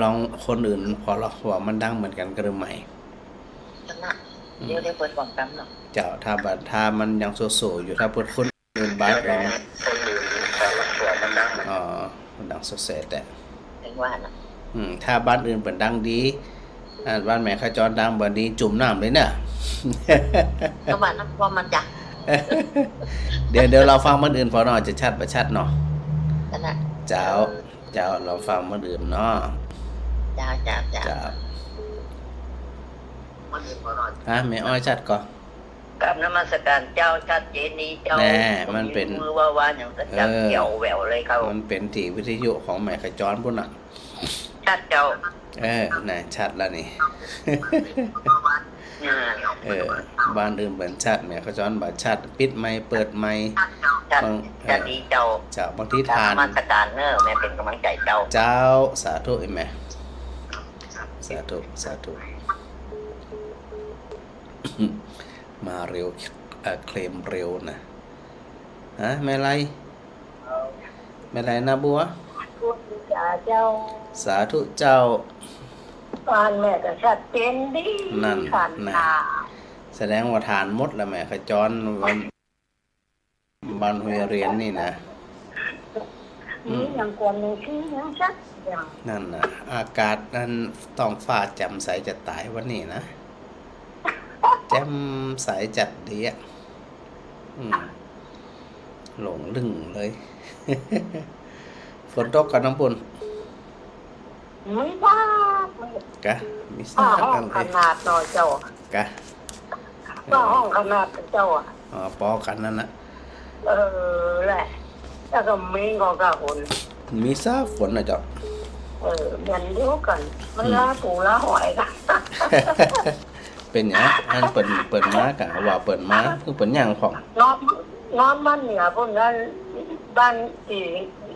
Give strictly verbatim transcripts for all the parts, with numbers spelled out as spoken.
องคนอื่นผ่อลอ ว่ามันดังเหมือนกั๋นกะหรือไม่ นั่นน่ะ อืม เดี๋ยว เดี๋ยวเปิ้นบอกกำเนาะ เจ้า ถ้าบ่า ถ้ามันยังโสๆ อยู่ ถ้าเปิ้นคนอื่นบ้านอื่น คนอื่นผ่อลอ ว่ามันดัง อ๋อ มันดังโสๆ แต๊ เห็นว่าน่ะ อืม ถ้าบ้านอื่นเปิ้นดังดี อ่า บ้านแม่ขจรดังบ่ดี จุ่มน้ำเลยเนาะ ก็ว่าน้ำท่วมมันจ้ะ เดี๋ยว เดี๋ยวรอฟังบ้านอื่นผ่อเนาะ จะชัดบ่ชัดเนาะ นั่นน่ะ เจ้า เจ้า รอฟังบ้านอื่นเนาะ เจ้า เจ้า เจ้า เจ้า ฮะ แม่อ้อยชัดก่อ กราบนมัสการเจ้า ชัดเจนดีเจ้า แน่ มันเป๋น มือว่าๆ อย่างกระจ่าง เออ แจ๋วแหววเลยครับ มันเป๋นตี้วิทยุของแม่ขจรปุ้นน่ะ ชัดเจ้า เออ น่ะ ชัดแล้วนี่ อืม เออ บ้านอื่นเปิ้นชัด แม่ขจรบ่ชัด ปิดไมค์เปิดไมค์ ชัด บาง ชัดดีเจ้า เจ้า บางที กราบนมัสการเนอะ แม่เป๋นก๋ำลังใจ๋เจ้า เจ้า สาธุ อีแม่ สาธุ สาธุ มาเร็ว เอ่อ เคลมเร็วนะ ฮะ แม่ไล แม่ไลนาบัว สาธุเจ้า สาธุเจ้า บ้านแม่ก็ชัดเจนดี นั่น ขัน น่ะ นา แสดงว่าถ่านหมดแล้วแม่ขจร วัน บ้านห้วยเหรียญนี่นะ อืม มีอย่างกวนหนึ่งที่ยังชัดอย่าง นั่นน่ะ อากาศนั่น ท้องฟ้าแจ่มใสจะต๋ายวันนี้นะ แจ่มใสจัดดีอะ อืม โหล่งลึ่งเลย ฝนตกก่อน้ำปุ้น มีบ้าง กะ มี ฟ้าห้อง สักอันเลย ขนาดเนาะเจ้า กะ ฟ้าห้องขนาดเจ้าอะ อ๋อ ปอกั๋นนั่นน่ะ เออ แหละ แล้วก็มีก็กะฝน มีสักฝนนะเจ้า เออ เหมือนเดียวกั๋น มัน อืม ล้าปูล้าหอยกั๋น เป๋นหยัง อันเปิ้น เปิ้นมากะ ว่าเปิ้นมา คือเปิ้นย่างของ นอน นอนมันเหนือพุ้นนั้น บ้านตี้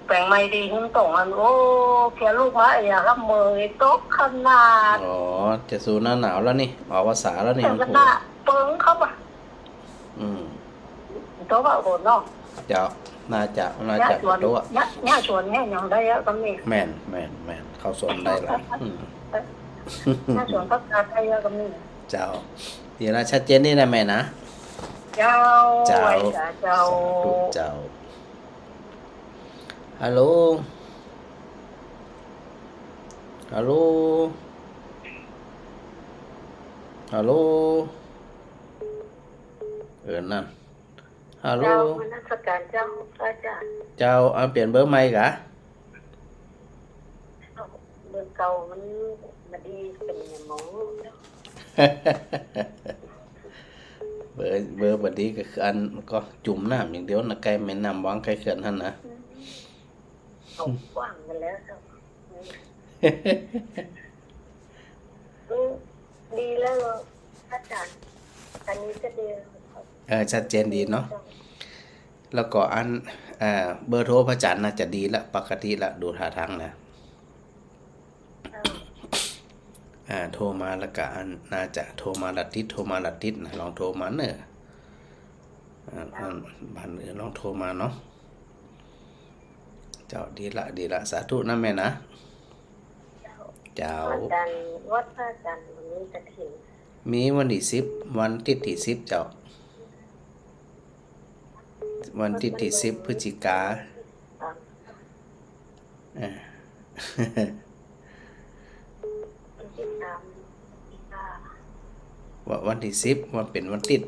แปลงใหม่ตี้หื้มตงอัน โอ้ เขียลูกมาเอียครับ เมยตกขนาด อ๋อ จะสู่หน้าหนาวแล้วนี่ ออกพรรษาแล้วนี่ แต่ มัน ก็ ถูก หน้าเปิงเข้ามา อืม ตกอะฝนเนาะ เจ้า น่าจะ น่าจะ หญ้าสวน ตกอะ หญ้า หญ้าสวนเนี่ยยังได้เยอะก็มี แม่น แม่น แม่น เข้าสวนได้ละ อืม หญ้าสวนผักกาดได้เยอะก็มี เจ้า ดีละ ชัดเจนนี่นะแม่นะ เจ้า เจ้า ไหว้สาเจ้า สาธุเจ้า ฮัลโหล ฮัลโหล ฮัลโหล เออ นั่น ฮัลโหล เจ้า นมัสการเจ้า พระอาจารย์ เจ้า เอาเปลี่ยนเบอร์ใหม่กะ เบอร์เก่ามันบ่ดี เป๋นหยังหมอ เบอร์ เบอร์บ่ดีก็คืออัน ก็จุ่มน้ำอย่างเดียวนะ ใก้แม่น้ำวังใก้เขื่อนหั้นนะ อืม เขากว้างกันแล้วเจ้า อืม ดีแล้วเหรอ อาจารย์ อันนี้จะดีแล้ว เออ ชัดเจนดีเนาะ แล้วก็อัน เอ่อ เบอร์โทรพระอาจารย์น่าจะดีละ ปกติละ ดูท่าทางนะ เจ้า อ่า โทรมาแล้วก็อัน น่าจะโทรมาละติด โทรมาละติดนะ ลองโทรมาเนอะ อ่า อัน บ้านอื่นลองโทรมาเนาะ เจ้า ดีละ ดีละ สาธุนะแม่นะ เจ้า เจ้า อาจารย์ วัดพระอาจารย์มีกฐิน มีวันตี้สิบ วันตี้ตี้สิบเจ้า วันตี้ตี้สิบพฤศจิกา อ่า วันตี้ตี้สิบ วันตี้ตี้สิบ วันเป๋นวันตี้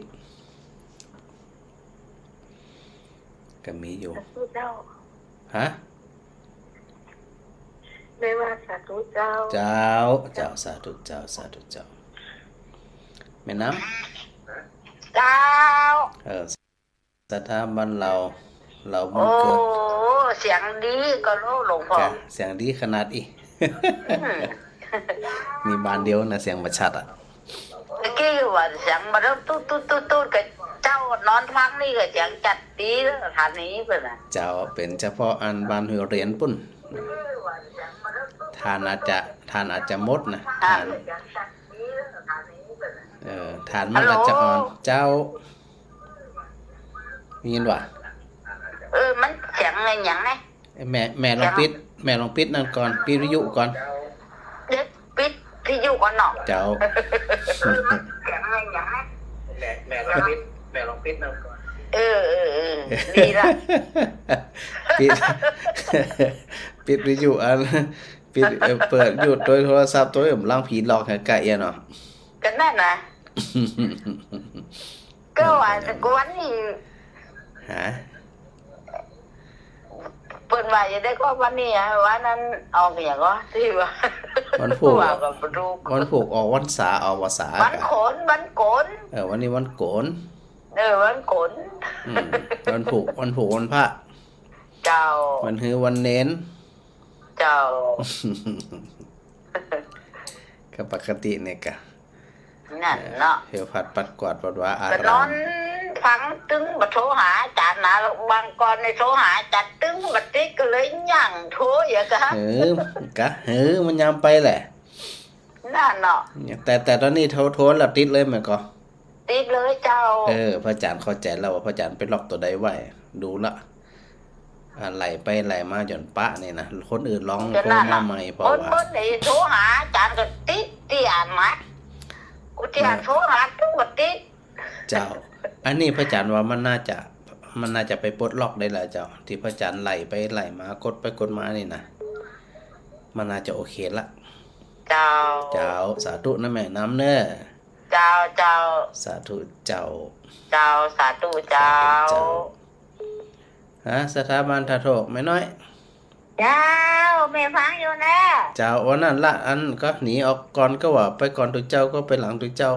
ก็มีอยู่ สาธุเจ้า ฮะ แม่ว่าสาธุเจ้า เจ้า เจ้า สาธุเจ้า สาธุเจ้า แม่น้ำ เจ้า เออ สถาบันเหล่า เหล่าบุญเกิด โอ้ เสียงดีก็โลหลวงพ่อ กะ เสียงดีขนาดอี้ อืม มีบ้านเดียวนะ เสียงบ่ชัดอะ ตะกี้ว่าเสียงมาแล้วตุ๊ดตุ๊ดตุ๊ดตุ๊ด ก็เจ้านอนฟังนี่ก็เสียงจัดดีแล้ว ฐานีเปิ้นน่ะ เจ้า เป๋นเฉพาะอันบ้านห้วยเหรียญปุ้น ถ่านอาจจะ ถ่านอาจจะหมดนะ อ่า ถ่าน เออ ถ่านมันอาจจะอ่อน ฮัลโหล เจ้า ได้ยินบ่ เออ มันเสียงอะหยังไง แม่ แม่ลองปิด แม่ลองปิดนั่นก่อน ปิดวิทยุก่อน ทยุก่อนเนาะ เจ้า เออ เสียงอะไรอย่างนั้น แม่ แม่ลองปิด แม่ลองปิดหนึ่ง เออ เออ เออ ดีละ ปิด ปิดวิทยุอัน ปิด เอ่อ เปิดอยู่โตยโทรศัพท์โตย ล้างผีหลอกหื้อกะเอียเนาะ ก็นั่นนะ ก็ว่าแต่วันนี้ ฮะ เปิ้นว่าจะได้ก็วันนี้อะ วันนั้นเอาอย่างก็ที่ว่า วันพูก ว่ากับลูก วันพูกออกวันสา ออกวันสา วันโกน วันโกน เออ วันนี้วันโกน เออ วันโกน อืม วันพูก วันพูก วันพระ เจ้า วันหื้อวันเณร เจ้า ก็ปกติเนี่ยกะ นั่นเนาะ เออ เหี่ยวผัดปัดกวาดปัดวาอา ก็นอนฟังตึงบ่โทรหาอาจารย์นะ บางก่อนเนี่ยโทรหาอาจารย์ตึงบ่ติดก็เลยยั้งโทรอยู่กะ เออ กะ เออ มันยามไปแหละ นั่นเนาะ แต่ แต่ต๋อนนี้โทร โทรแล้วติดเลยแม่นก่อ ติดเลยเจ้า เออ พระอาจารย์เข้าใจ๋แล้วว่าพระอาจารย์ไปล็อกตั๋วใดไว้ ดูละ อ่า ไล่ไปไล่มาจ๋นปะนี่นะ คนอื่นลองโทรมาใหม่ เพราะว่า คน คนไหนโทรหาอาจารย์ก็ติด ตี้อ่านมา กูตี้อ่าน เออ โทรหาตึงก็ติด เจ้า อันนี้พระอาจารย์ว่ามันน่าจะ มันน่าจะไปปลดล็อกได้แล้วเจ้า ตี้พระอาจารย์ไล่ไปไล่มา กดไปกดมานี่นะ มันน่าจะโอเคละ เจ้า เจ้า สาธุนะแม่ นำเน้อ เจ้า เจ้า สาธุเจ้า เจ้า สาธุเจ้า สาธุเจ้า ฮะ สถาบันท่าโทก แม่น้อย เจ้า แม่ฟังอยู่นะ เจ้า วันนั้นละ อันก็หนีออกก่อนก็ว่าไปก่อนตุ๊เจ้าก็ไปหลังตุ๊เจ้า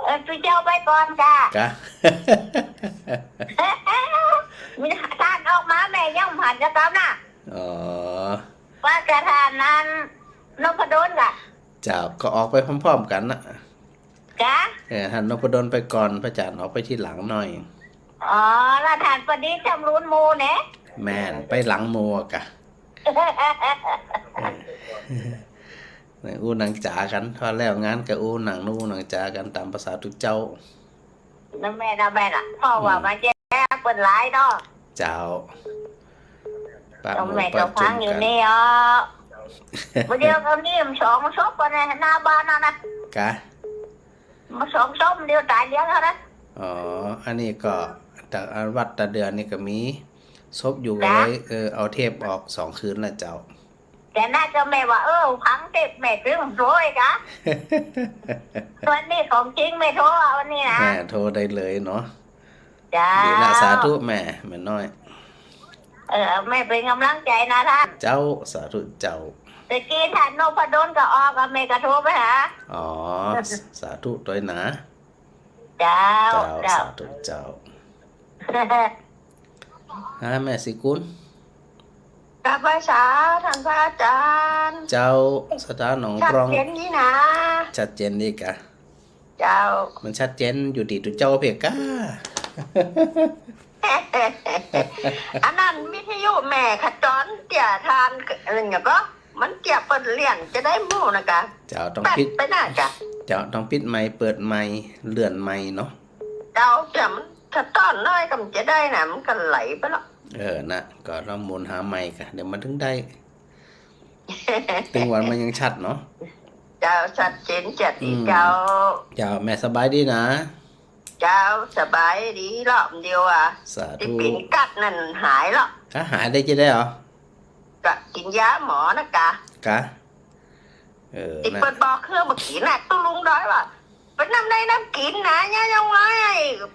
เออ ตุ๊เจ้าไปก่อนกะ กะ มีท่านออกมาแม่ยังบ่หันจะกลับนะ อ๋อ ว่าจะท่านนั้นนพดลกะ เจ้า ก็ออกไปพร้อมๆ กั๋นนะ กะ เออ ท่านนพดลไปก่อน พระอาจารย์ออกไปทีหลังหน่อย อ๋อ แล้วท่านประดิษฐ์จำรูนหมู่แหนะ แม่น ไปหลังหมู่กะ เออ อู้หนังจ๋ากั๋น พอแล้วงานก็อู้หนังอู้หนังจ๋ากั๋นต๋ามภาษาตุ๊เจ้า นะแม่นะแม่นะ เพราะว่า อืม มันจะเปิ้นหลายเนาะ เจ้า ปะหมู่ปะจุมกั๋น เจ้าแม่เจ้าฟังอยู่นี่อ๋อ มื้อเดียวกั๋นนี่มันสองศพกั๋นนะ หน้าบ้านนั่นนะ กะ มันสองศพเดียวต๋ายเดียวเท่านั้น อ๋อ อันนี้ก็ตะ วัดตะเดือนนี่ก็มีศพอยู่ กะ ก็เลย เออ เอาเทปออกสองคืนละเจ้า แต่น่าจะแม่ว่า เออ ฟังเทปแม่ตึงโทรกะ วันนี้ของจริงแม่โทรเอาวันนี้นะ แม่โทรได้เลยเนาะ เจ้า ดีละ สาธุแม่ แม่น้อย เออ แม่เป๋นก๋ำลังใจ๋นะท่าน เจ้า สาธุเจ้า ตะกี้ท่านนพดลก็ออกอะ แม่ก็โทรไปหา อ๋อ สาธุตวยนะ เจ้า เจ้า เจ้า สาธุเจ้า ฮะ แม่ศรีกุล กราบไหว้สาท่านพระอาจารย์ เจ้า สถาหนองปล้อง ชัดเจนดีนะ ชัดเจนดีกะ เจ้า มันชัดเจนอยู่ตี้ตุ๊เจ้าเปียกกะ อันนั้นวิทยุแม่ขจรเตี้ยท่าน เออ เนี่ยก็ มันเตี้ยเปิ้นเลี้ยงจะได้หมู่นะกะ เจ้าต้องปิด ตัดไปน่ะกะ เจ้าต้องปิดไมค์ เปิดไมค์ เลื่อนไมค์เนาะ เจ้า เตี้ยมันสะต้อนน้อยก็มันจะได้นะ มันก็ไหลไปละ เออ นะ ก็ต้องหมุนหาไมค์กะ เดี๋ยวมันถึงได้ ตึงวันมันยังชัดเนาะ เจ้า ชัดเจนแจ๋วดี อืม เจ้า เจ้า แม่สบายดีนะ เจ้า สบายดีละ เดี๋ยวอะ สาธุ ตี้เป๋นกั๊ดนั่นหายละ ฮะ หายได้จะได้เหรอ ก็กิ๋นยาหมอนะกะ กะ เออ ตี้ นะ เปิ้นบอกคือบ่กิ๋นน่ะ ตุ๊ลุงดอยว่า เป๋นนำใดนำกิ๋นนะ ยายังไง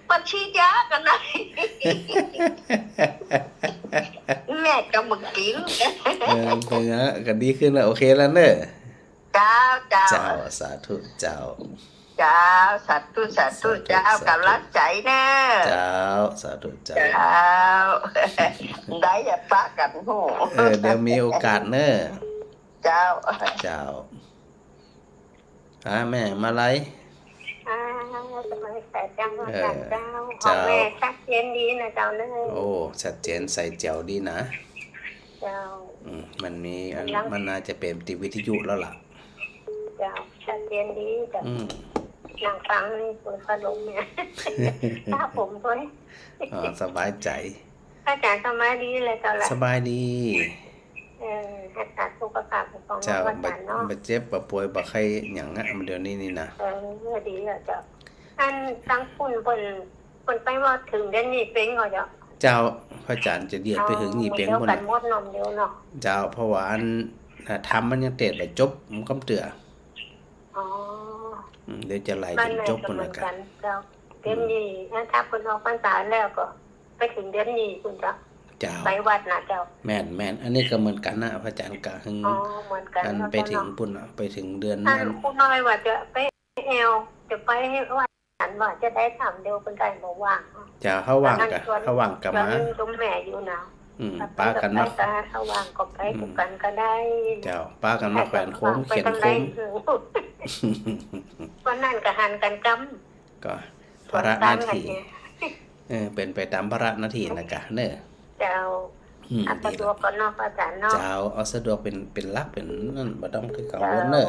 เปิ้นฉีดยากั๋นนะ แม่ก็บ่กิ๋น เออ เป๋นไง ก็ดีขึ้นแล้ว โอเคแล้วเน้อ เจ้า เจ้า เจ้า สาธุเจ้า เจ้า สาธุ สาธุ สาธุ เจ้า สาธุ ก๋ำลังใจ๋เน้อ เจ้า สาธุเจ้า เจ้า ได้อย่าปะกั๋นหู เออ เดี๋ยวมีโอกาสเน้อ เจ้า เจ้า อ่า แม่มาลัย อ่า สบายใจ๋จัง เออ เจ้า เจ้า ของแม่ชัดเจนดีนะเจ้าเน้อ โอ้ ชัดเจนใสแจ๋วดีนะ เจ้า อืม มันมีอัน ยัง มันน่าจะเป๋นตี้วิทยุแล้วล่ะ เจ้า ชัดเจนดีเจ้า อืม นั่งฟังนี่เปิดพัดลมเนี่ย ผ้าผมด้วย อ๋อ สบายใจ๋ อาจารย์สบายดีเลยเจ้าละ สบายดี เออ รักษาสุขภาพของ เจ้า เนาะ บ่ อาจ๋ารย์เนาะ บ่เจ็บ บ่ป่วย บ่ไข้หยังอะ เดี๋ยวนี้นี่นะ เออ ดีแล้วเจ้า อันตังปุ้นเปิ้น เปิ้นไปว่าเถิงเดือนนี้เป๋งก่อเจ้า เจ้า พระอาจ๋ารย์จะเดียดไปเถิงนี่เป๋ง เอา ปุ้น เดียวกั๋น น่ะ หมดเนาะ เดี๋ยวเนาะ เจ้า เพราะว่าอัน อ่า ธรรมมันยังเตสน์บ่จบ มันกำเตื้อ อ๋อ อืม เดี๋ยวจะไหล๋ นั่นแหละ จ๋นจบ ก็ ปุ้น เหมือนกั๋น น่ะ เจ้า เดือนนี้ อืม นะ ถ้าเปิ้นออกพรรษาแล้วก็ ไปเถิงเดือนนี้ปุ้นเจ้า เจ้า ไปวัดน่ะเจ้า แม่น แม่น อันนี้ก็เหมือนกั๋นนะ พระอาจ๋ารย์กะหึง อ๋อ เหมือนกั๋น อัน เนาะ ไปเถิง เจ้าเนาะ ปุ้นน่ะ ไปเถิงเดือน อัน นั้น คุณน้อยว่าจะไปแอว จะไปวัด อันว่าจะได้ถามเดียวเปิ้นได้บ่ว่าง เจ้า เฮาว่างกะ อันนั้นชวน เฮาว่างกะมา ชวนตรงแม่อยู่นะ อืม ปากั๋นมา ไปก็ไป ถ้าว่างก็ไป อืม คู่กั๋นก็ได้ เจ้า ปากั๋นมาแขวนโขม ไป เขียนโขม ไปทางใด วันนั้นก็หันกั๋นกำ ก็ภาระหน้าตี้ เออ เป๋นไปต๋ามภาระหน้าตี้นะกะ เนาะ เจ้า อืม เอาสะดวกก่อนเนาะ พระอาจ๋ารย์เนาะ เจ้า เอาสะดวกเป๋น เป๋นหลัก เป๋นนั่น บ่ต้องคือกังวลเน่อ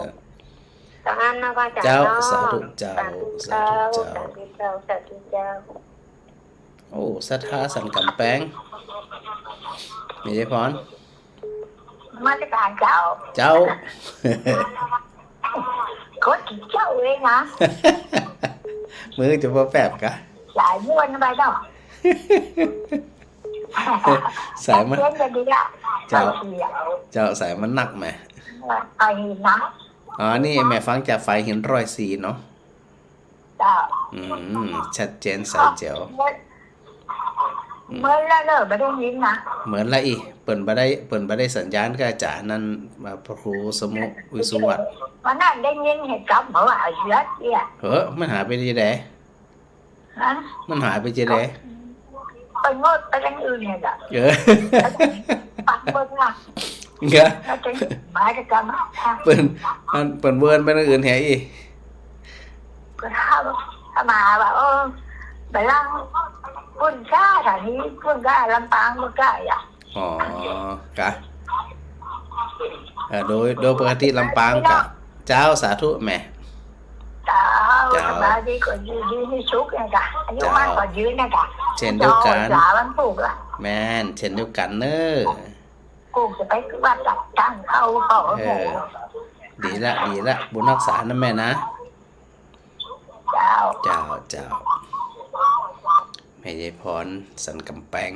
เจ้า สาธุเนาะ พระอาจ๋ารย์เนาะ เจ้า สาธุเจ้า สาธุเจ้า สาธุเจ้า สาธุเจ้า โอ้ ศรัทธาสันก๋ำแปง แม่ใหญ่พร นมัสก๋านเจ้า เจ้า โคตรเจ้าเลยนะ มือจะบ่แปบกะ สายม่วนไปเนาะ สายมัน เจ้า เจ้า สายมันหนักแหม ไอ้นะ อ๋อ นี่แม่ฟังจากฝายหินร้อยสี่เนาะ เจ้า อืม ชัดเจนใสแจ๋ว เมื่อ อืม เมื่อแล้วเนอะ บ่ได้ยินนะ เหมือนละอี เปิ้นบ่ได้ เปิ้นบ่ได้สัญญาณกับอาจ๋ารย์นั่น พระครูสมุวิสุวัฒน์ วันนั้นได้ยินเหตุการณ์บอกว่าเอาเยอะเนี่ย เฮ้อ มันหายไปจะใด ฮะ มันหายไปจะใด ไปงดไปทางอื่นเนี่ยจ้ะ เออ ฟังเบิ่งนะ เงอะ แล้วจะมาจะกลับมา เปิ้น อัน เปิ้นเวินไปทางอื่นแหอีก ก็ถ้า ถ้ามาว่า เออ ไปลาวปุ้นก้า แถวนี้ปุ้นก้า ลำปางปุ้นก้าอ่ะ อ๋อ กะ เอ่อ โดย โดยปกติลำปางกะ เจ้า สาธุแม่ เจ้า เจ้า สบายดีก็อยู่ดีมีสุขนะจ๊ะ อายุ เจ้า มั่นขวัญยืนนะจ๊ะ เช่นเดียวกั๋น เจ้า สาธุละ แม่น เช่นเดียวกั๋นเน่อ กูจะไปวัดละ ตั้งเข้าเฝ้า เออ โอ้โห ดีละ ดีละ บุญฮักษานะแม่นะ เจ้า เจ้า เจ้า แม่ใหญ่พร สันก๋ำแปง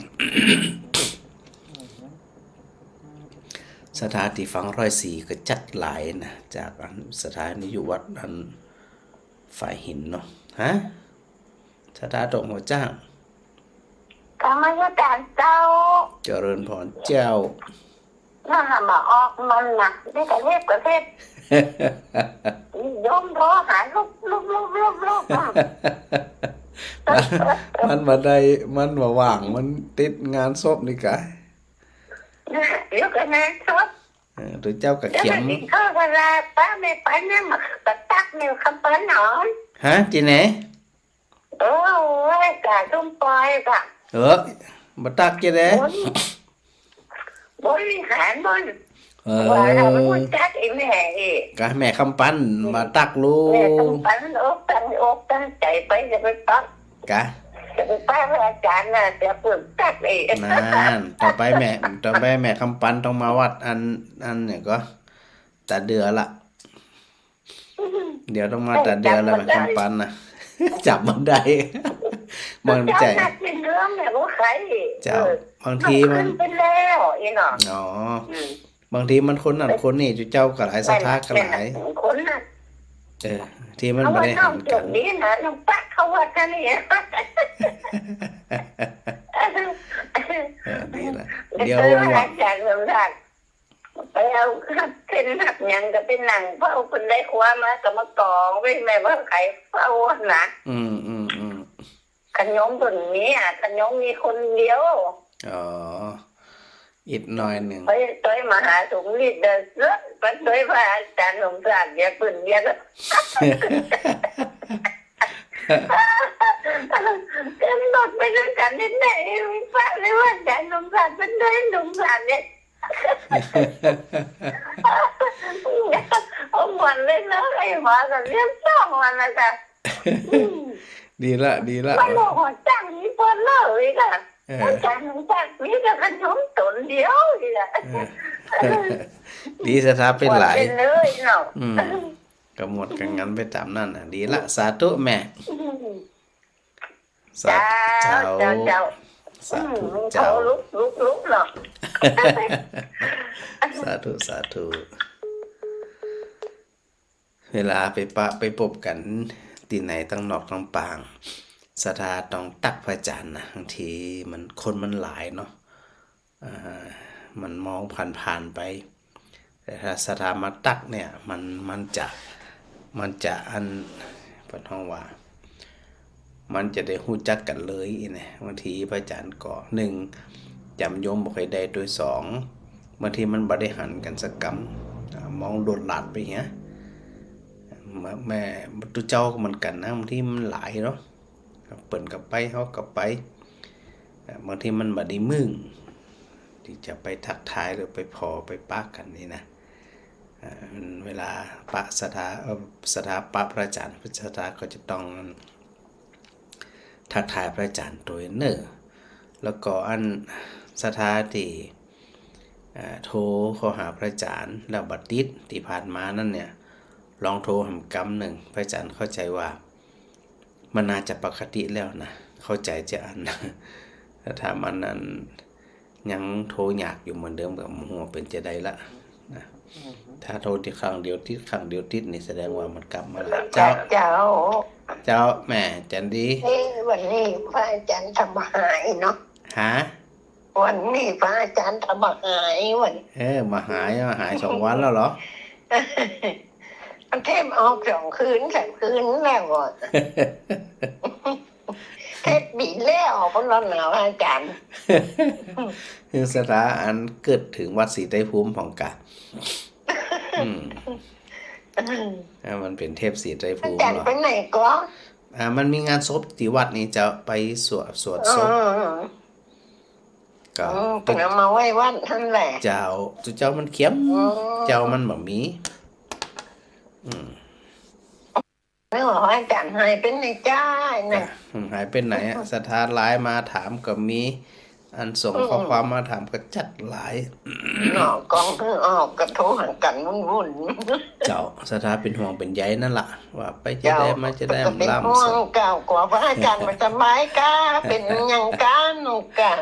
ศรัทธาตี้ฟังร้อยสี่ก็จัดหลายนะ จากอันศรัทธานี่อยู่วัดอันฝายหินเนาะ ฮะ ศรัทธาตรงหัวจ้าง กำมะยาการเจ้า เจริญพรเจ้า น่ามาออกมันนะ นี่กระเทศกระเทศ โยมโทรหาลูก ลูก ลูก ลูก ลูก อ่ะ มัน มันบ่ได้ มันบ่ว่าง มันติดงานศพนี่กะ เดี๋ยวก็งานศพ เออ ตุ๊เจ้าก็ เดี๋ยว เขียม ก็กิ๋นข้าวพลา ป้าแม่ไปเนี่ย มาตักเนี่ย คำเปิ้นหนอน ฮะ ตี้ไหน เออ โอ้ย กะทุ่มปอยกะ เออ บ่ตักจะได้ บน บนวิหารบน เออ ว่าเราเป็นคนจัดเองแม่เอง กะแม่คำปันมาตักลูก แม่คำปันอกตั้งอกตั้งใจ๋ไป จะไปปัก กะ จะไปปักอาจ๋ารย์น่ะ จะเปิดตักเอง นั่น ต่อไปแม่ ต่อไปแม่คำปันต้องมาวัดอัน อันเนี่ยก็ ตาเดือละ เดี๋ยวต้องมาตาเดือแล้ว แม่คำปันนะ จ๋ำบ่ได้ มัน เจ้า ใจ๋ หัดเป็นเรื่องเนี่ย บ่ใคร เจ้า เออ บางทีมัน ขึ้นไปแล้ว อีเนาะ อ๋อ อืม บางทีมันคนนั้นคนนี้ เจ้าก็หลาย ศรัทธาก็หลาย คนน่ะ เออ ตี้มันบ่ได้หันกั๋น เอาว่าน้องโจทย์ดีนะ น้องปักเข้าวัดนั่นนี่ เออ ดีละ เดี๋ยว เดี๋ยว ว่า อาจ๋ารย์สมศักดิ์ ไปเอาเส้นหักหยังก็ไปนั่งเฝ้า เปิ้นได้ครัวมาก็มากองไว้ แม่ว่าใครเฝ้านะ อืม อืม อืม ขะโยมเปิ้นมีอ่ะ ขะโยมมีคนเดียว อ๋อ อิดหน่อยนึ่ง ไปตวยมหาสมฤทธิ์เด้อ ไปตวยพระอาจ๋ารย์สมศักดิ์ เดี๋ยวเปิ้นเรียก กำหนดไปด้วยกั๋นนี่แหละ พระเรียกว่าอาจ๋ารย์สมศักดิ์ เปิ้นตวยสมศักดิ์เนี่ย เอาหมดเลยนะ ไอ้หมากับเลี้ยงสองวันนะจ๊ะ ดีละ ดีละ มันบอกว่าจ้างนี้เปิ้นเลยค่ะ เออ อาจ๋ารย์ มีแต่คนชมต๋นเดียวนี่แหละ เออ ดีศรัทธาไปหลาย หมดไปเลยเนาะ อืม ก็หมดกั๋นไปต๋ามนั้นน่ะ ดีละ สาธุแม่ อืม สา เจ้า เจ้า เจ้า เจ้า สาธุ อืม เจ้า ลุก ลุก ลุกเนาะ สาธุ สาธุ เวลาไปปะไปปบกั๋นตี้ไหนตังนอกตังปาง ศรัทธาต้องตั๊กพระอาจ๋ารย์นะ บางทีมัน คนมันหลายเนาะ อ่า มันมองผ่านๆ ไป แต่ถ้าศรัทธามาตั๊กเนี่ย มัน มันจะ มันจะอัน เปิ้นฮ้องว่า มันจะได้ฮู้จักกั๋นเลยนะ บางทีพระอาจ๋ารย์ก็ นึ่ง จ๋ำโยมบ่ค่อยได้ ตวย สอง บางทีมันบ่ได้หันกั๋นสักกำ อ่า มองโดดหลาดไปเหีย แม่ ตุ๊เจ้าก็เหมือนกั๋นนะ บางทีมันหลายเนาะ เปิ้นก็ไป เฮาก็ไป อ่า บางทีมันบ่ดีมึงตี้จะไปตั๊กทายหรือไปผ่อไปปะกั๋นนี่นะ อ่า เวลาปะศรัทธา เอ่อ ศรัทธาปะพระอาจ๋ารย์ ศรัทธาก็จะต้องตั๊กทายพระอาจ๋ารย์ตวยเน่อ แล้วก็อันศรัทธาตี้ อ่า โทรเข้าหาพระอาจ๋ารย์แล้วบ่ติด ตี้ผ่านมานั้นเนี่ย ลองโทรแหมกำนึ่ง พระอาจ๋ารย์เข้าใจ๋ว่า มันน่าจะปกติแล้วนะ เข้าใจ๋จะอัน ถ้ามันอัน ยังโทรยากอยู่เหมือนเดิมก็บ่ฮู้เป๋นจาใดละนะ อืม ถ้าโทรตี้ครั้งเดียวติด ครั้งเดียวติดนี่แสดงว่ามันกลับมาแล้ว เจ้า เจ้า เจ้าแม่จันดี เอ๊ะ วันนี้พระอาจ๋ารย์ทำหายเนาะ ฮะ วันนี้พระอาจ๋ารย์ทำบ่หายวัน เออ บ่หาย บ่หายสองวันแล้วเหรอ มันเทปออกสองคืนสามคืนแล้วอะ เทปปี๋แล้วพุ้นแล้วนะพระอาจ๋ารย์ คือศรัทธาอันเกิดเถิงวัดศรีไตรภูมิพ่องกา อืม อืม อ่า มันเป๋นเทปศรีไตรภูมิ อาจ๋ารย์ เหรอ ไปไหนก็ อ่า มันมีงานศพตี้วัดนี่เจ้า ไปสวด สวดศพ อ๋อ ก็ อืม เปิ้นเอามาไว้วัดหั้นแหละ เจ้า ตุ๊เจ้ามันเขียม อ๋อ เจ้ามันบ่มี อืม นึกว่าอาจ๋ารย์หายไปไหนจ้าน่ะ อ่ะ อืม หายไปไหนอะ ศรัทธาไลน์มาถามก็มี อันส่ง อืม ข้อความมาถามก็จัดหลาย เนาะ กองเพิ่งออกก็โทรหากั๋นวุ่นๆ เจ้า ศรัทธาเป๋นห่วงเป๋นใยนั่นล่ะ ว่าไปจาใด เจ้า มาจาใด ก็เป๋น ลำ ห่วง เจ้า กั๋วพระอาจ๋ารย์บ่สบายกา เป๋นหยังกา หนูกา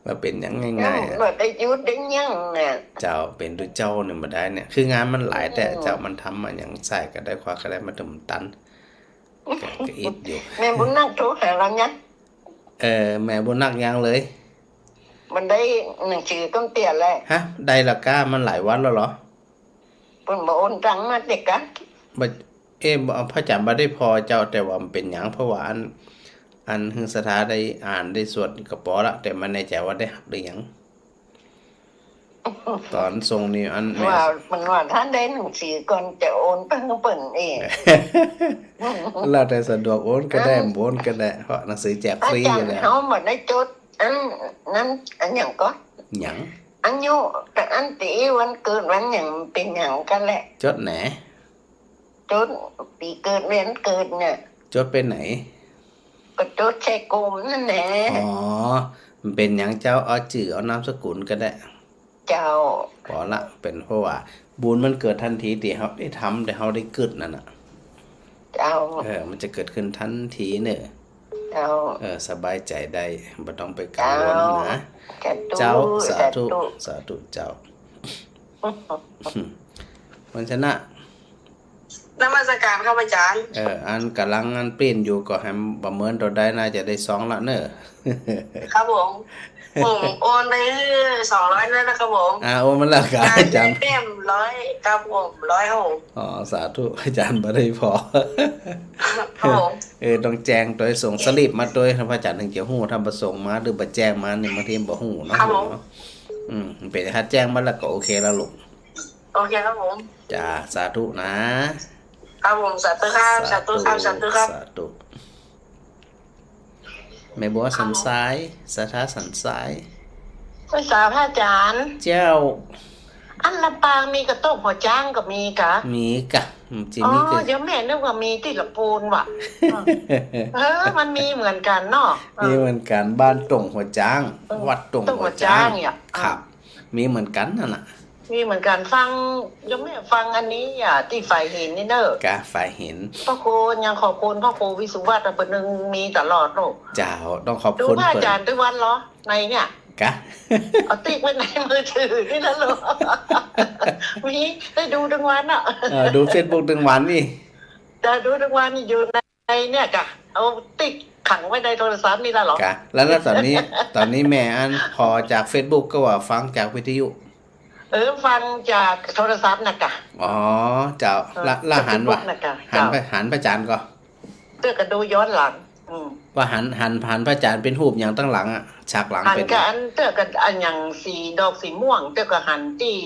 ว่าเป๋นหยังง่ายๆ อะ บ่ได้หยุดได้หยังน่ะ เจ้า เป๋นตุ๊เจ้านี่บ่ได้เนี่ย คืองานมันหลายแต๊ อืม เจ้า มันทำมาหยังซ้ายก็ได้ ขวาก็ได้ มาเถิงตัน ก็ ก็อิดอยู่ แม่บุญนักโทรหาลาวยัง เออ แม่บุญนักยังเลย มันได้หนังสือก้ำเตี้ยแหละ ฮะ ได้ละก้า มันหลายวันแล้วเหรอ เปิ้นบ่โอนตังค์มาเต๊อะกา บ่ เอ๊ะ บ่ พระอาจ๋ารย์บ่ได้ผ่อเจ้า แต่ว่ามันเป๋นหยัง เพราะว่าอัน อันหื้อศรัทธาได้อ่านได้สวดก็ปอละ แต่บ่แน่ใจ๋ว่าได้ฮับหรือยัง ต๋อนส่งนี่อันแม่ ว่า มันว่าถ้าได้หนังสือก่อนจะโอนไปหื้อเปิ้นเอง แล้วแต่สะดวกโอนก็ได้ อ่า บ่โอนก็ได้ เพราะหนังสือแจกฟรีอยู่แล้ว อาจ๋ารย์เฮาบ่ได้จด อันนั้น อันหยังก็ หยัง อายุ กับอันตี้วันเกิดวันหยังเป๋นหยังกั๋นแหละ จดไหน จดปี๋เกิดเดือนเกิดเนี่ย จดไปไหน ก็จดใส่กรมนั่นแหละ อ๋อ มันเป๋นหยังเจ้า เอาจื้อเอานามสกุลก็ได้ เจ้า ปอละ เป๋นเพราะว่าบุญมันเกิดตันทีตี้เฮาได้ทำ ตี้เฮาได้กึ๊ดนั่นน่ะ เจ้า เออ มันจะเกิดขึ้นตันทีเน่อ เจ้า เออ สบายใจ๋ได้ บ่ต้องไปกังวลนะ เจ้า สาธุ สาธุ สาธุ สาธุเจ้า วันชนะ นมัสการครับอาจ๋ารย์ เออ อันก่ำลังอันปริ้นอยู่ก็หื้อประเมินเต้าใด น่าจะได้ซองละเน่อ ครับผม ผมโอนไปหื้อสองร้อยแล้วนะครับผม อ่า โอนมาแล้วครับ อาจ๋ารย์ เล่มร้อยครับผม ร้อยครับผม อ๋อ สาธุ อาจ๋ารย์บ่ได้ผ่อ ครับผม เออ ต้องแจ้งตวย ส่งสลิปมาตวย พระอาจ๋ารย์เถิงจะฮู้ ถ้าบ่ส่งมาหรือบ่แจ้งมานี่บางทีบ่ฮู้เนาะ ครับผม ลูกเนาะ อืม เป๋น ถ้าแจ้งมาแล้วก็โอเคแล้วลูก โอเคครับผม จ้า สาธุนะ ครับผม สาธุครับ สาธุครับ สาธุครับ สาธุ แม่บัวสันทราย ศรัทธาสันทราย ไหว้สาพระอาจ๋ารย์ เจ้า อันลำปางมีกะต้งหัวจ๊างก็มีกะ มีกะ อืม จิมีกะ อ๋อ เดี๋ยวแม่นึกว่ามีตี้ลำปูนว่ะ เออ มันมีเหมือนกั๋นเนาะ เออ มีเหมือนกั๋น บ้านต้งหัวจ๊าง เออ วัดต้งหัวจ๊าง ต้งหัวจ๊างเนี่ย ครับ เออ มีเหมือนกั๋นนั่นน่ะ มีเหมือนกั๋น ฟัง โยมแม่ฟังอันนี้อ่ะ ตี้ฝายหินนี่เน่อ กะ ฝายหิน พระคุณ ยังขอบคุณพระครูวิสุวัฒน์ เปิ้นนึ่งมีตลอดลูก เจ้า ต้องขอบคุณ ดูพระอาจ๋ารย์ เปิ้น ทุกวันเหรอ ในเนี่ย กะ เอาติ๊กไว้ในมือถือนี่นะลูก มี ได้ดูตึงวันอ่ะ เออ ดูเฟซบุ๊กตึงวันนี่ จะดูตึงวันนี่ อยู่ในเนี่ยกะ เอาติ๊กขังไว้ในโทรศัพท์นี่แล้วเหรอ กะ แล้ว แล้วต๋อนนี้ ต๋อนนี้แม่อันพอจากเฟซบุ๊กก็ว่าฟังจากวิทยุ เออ ฟังจากโทรศัพท์น่ะกะ อ๋อ เจ้า เออ ละ ละหันว่า เฟซบุ๊กน่ะกะ หัน เจ้า ไป หันพระอาจ๋ารย์ก่อ เตื้อก็ดูย้อนหลัง อืม ว่าหัน หัน หันพระอาจ๋ารย์เป๋นฮูปหยังตังหลังอะ ฉากหลัง หัน เป๋น กะอันเตื้อก็อันหยังสีดอกสีม่วง เตื้อก็หันตี้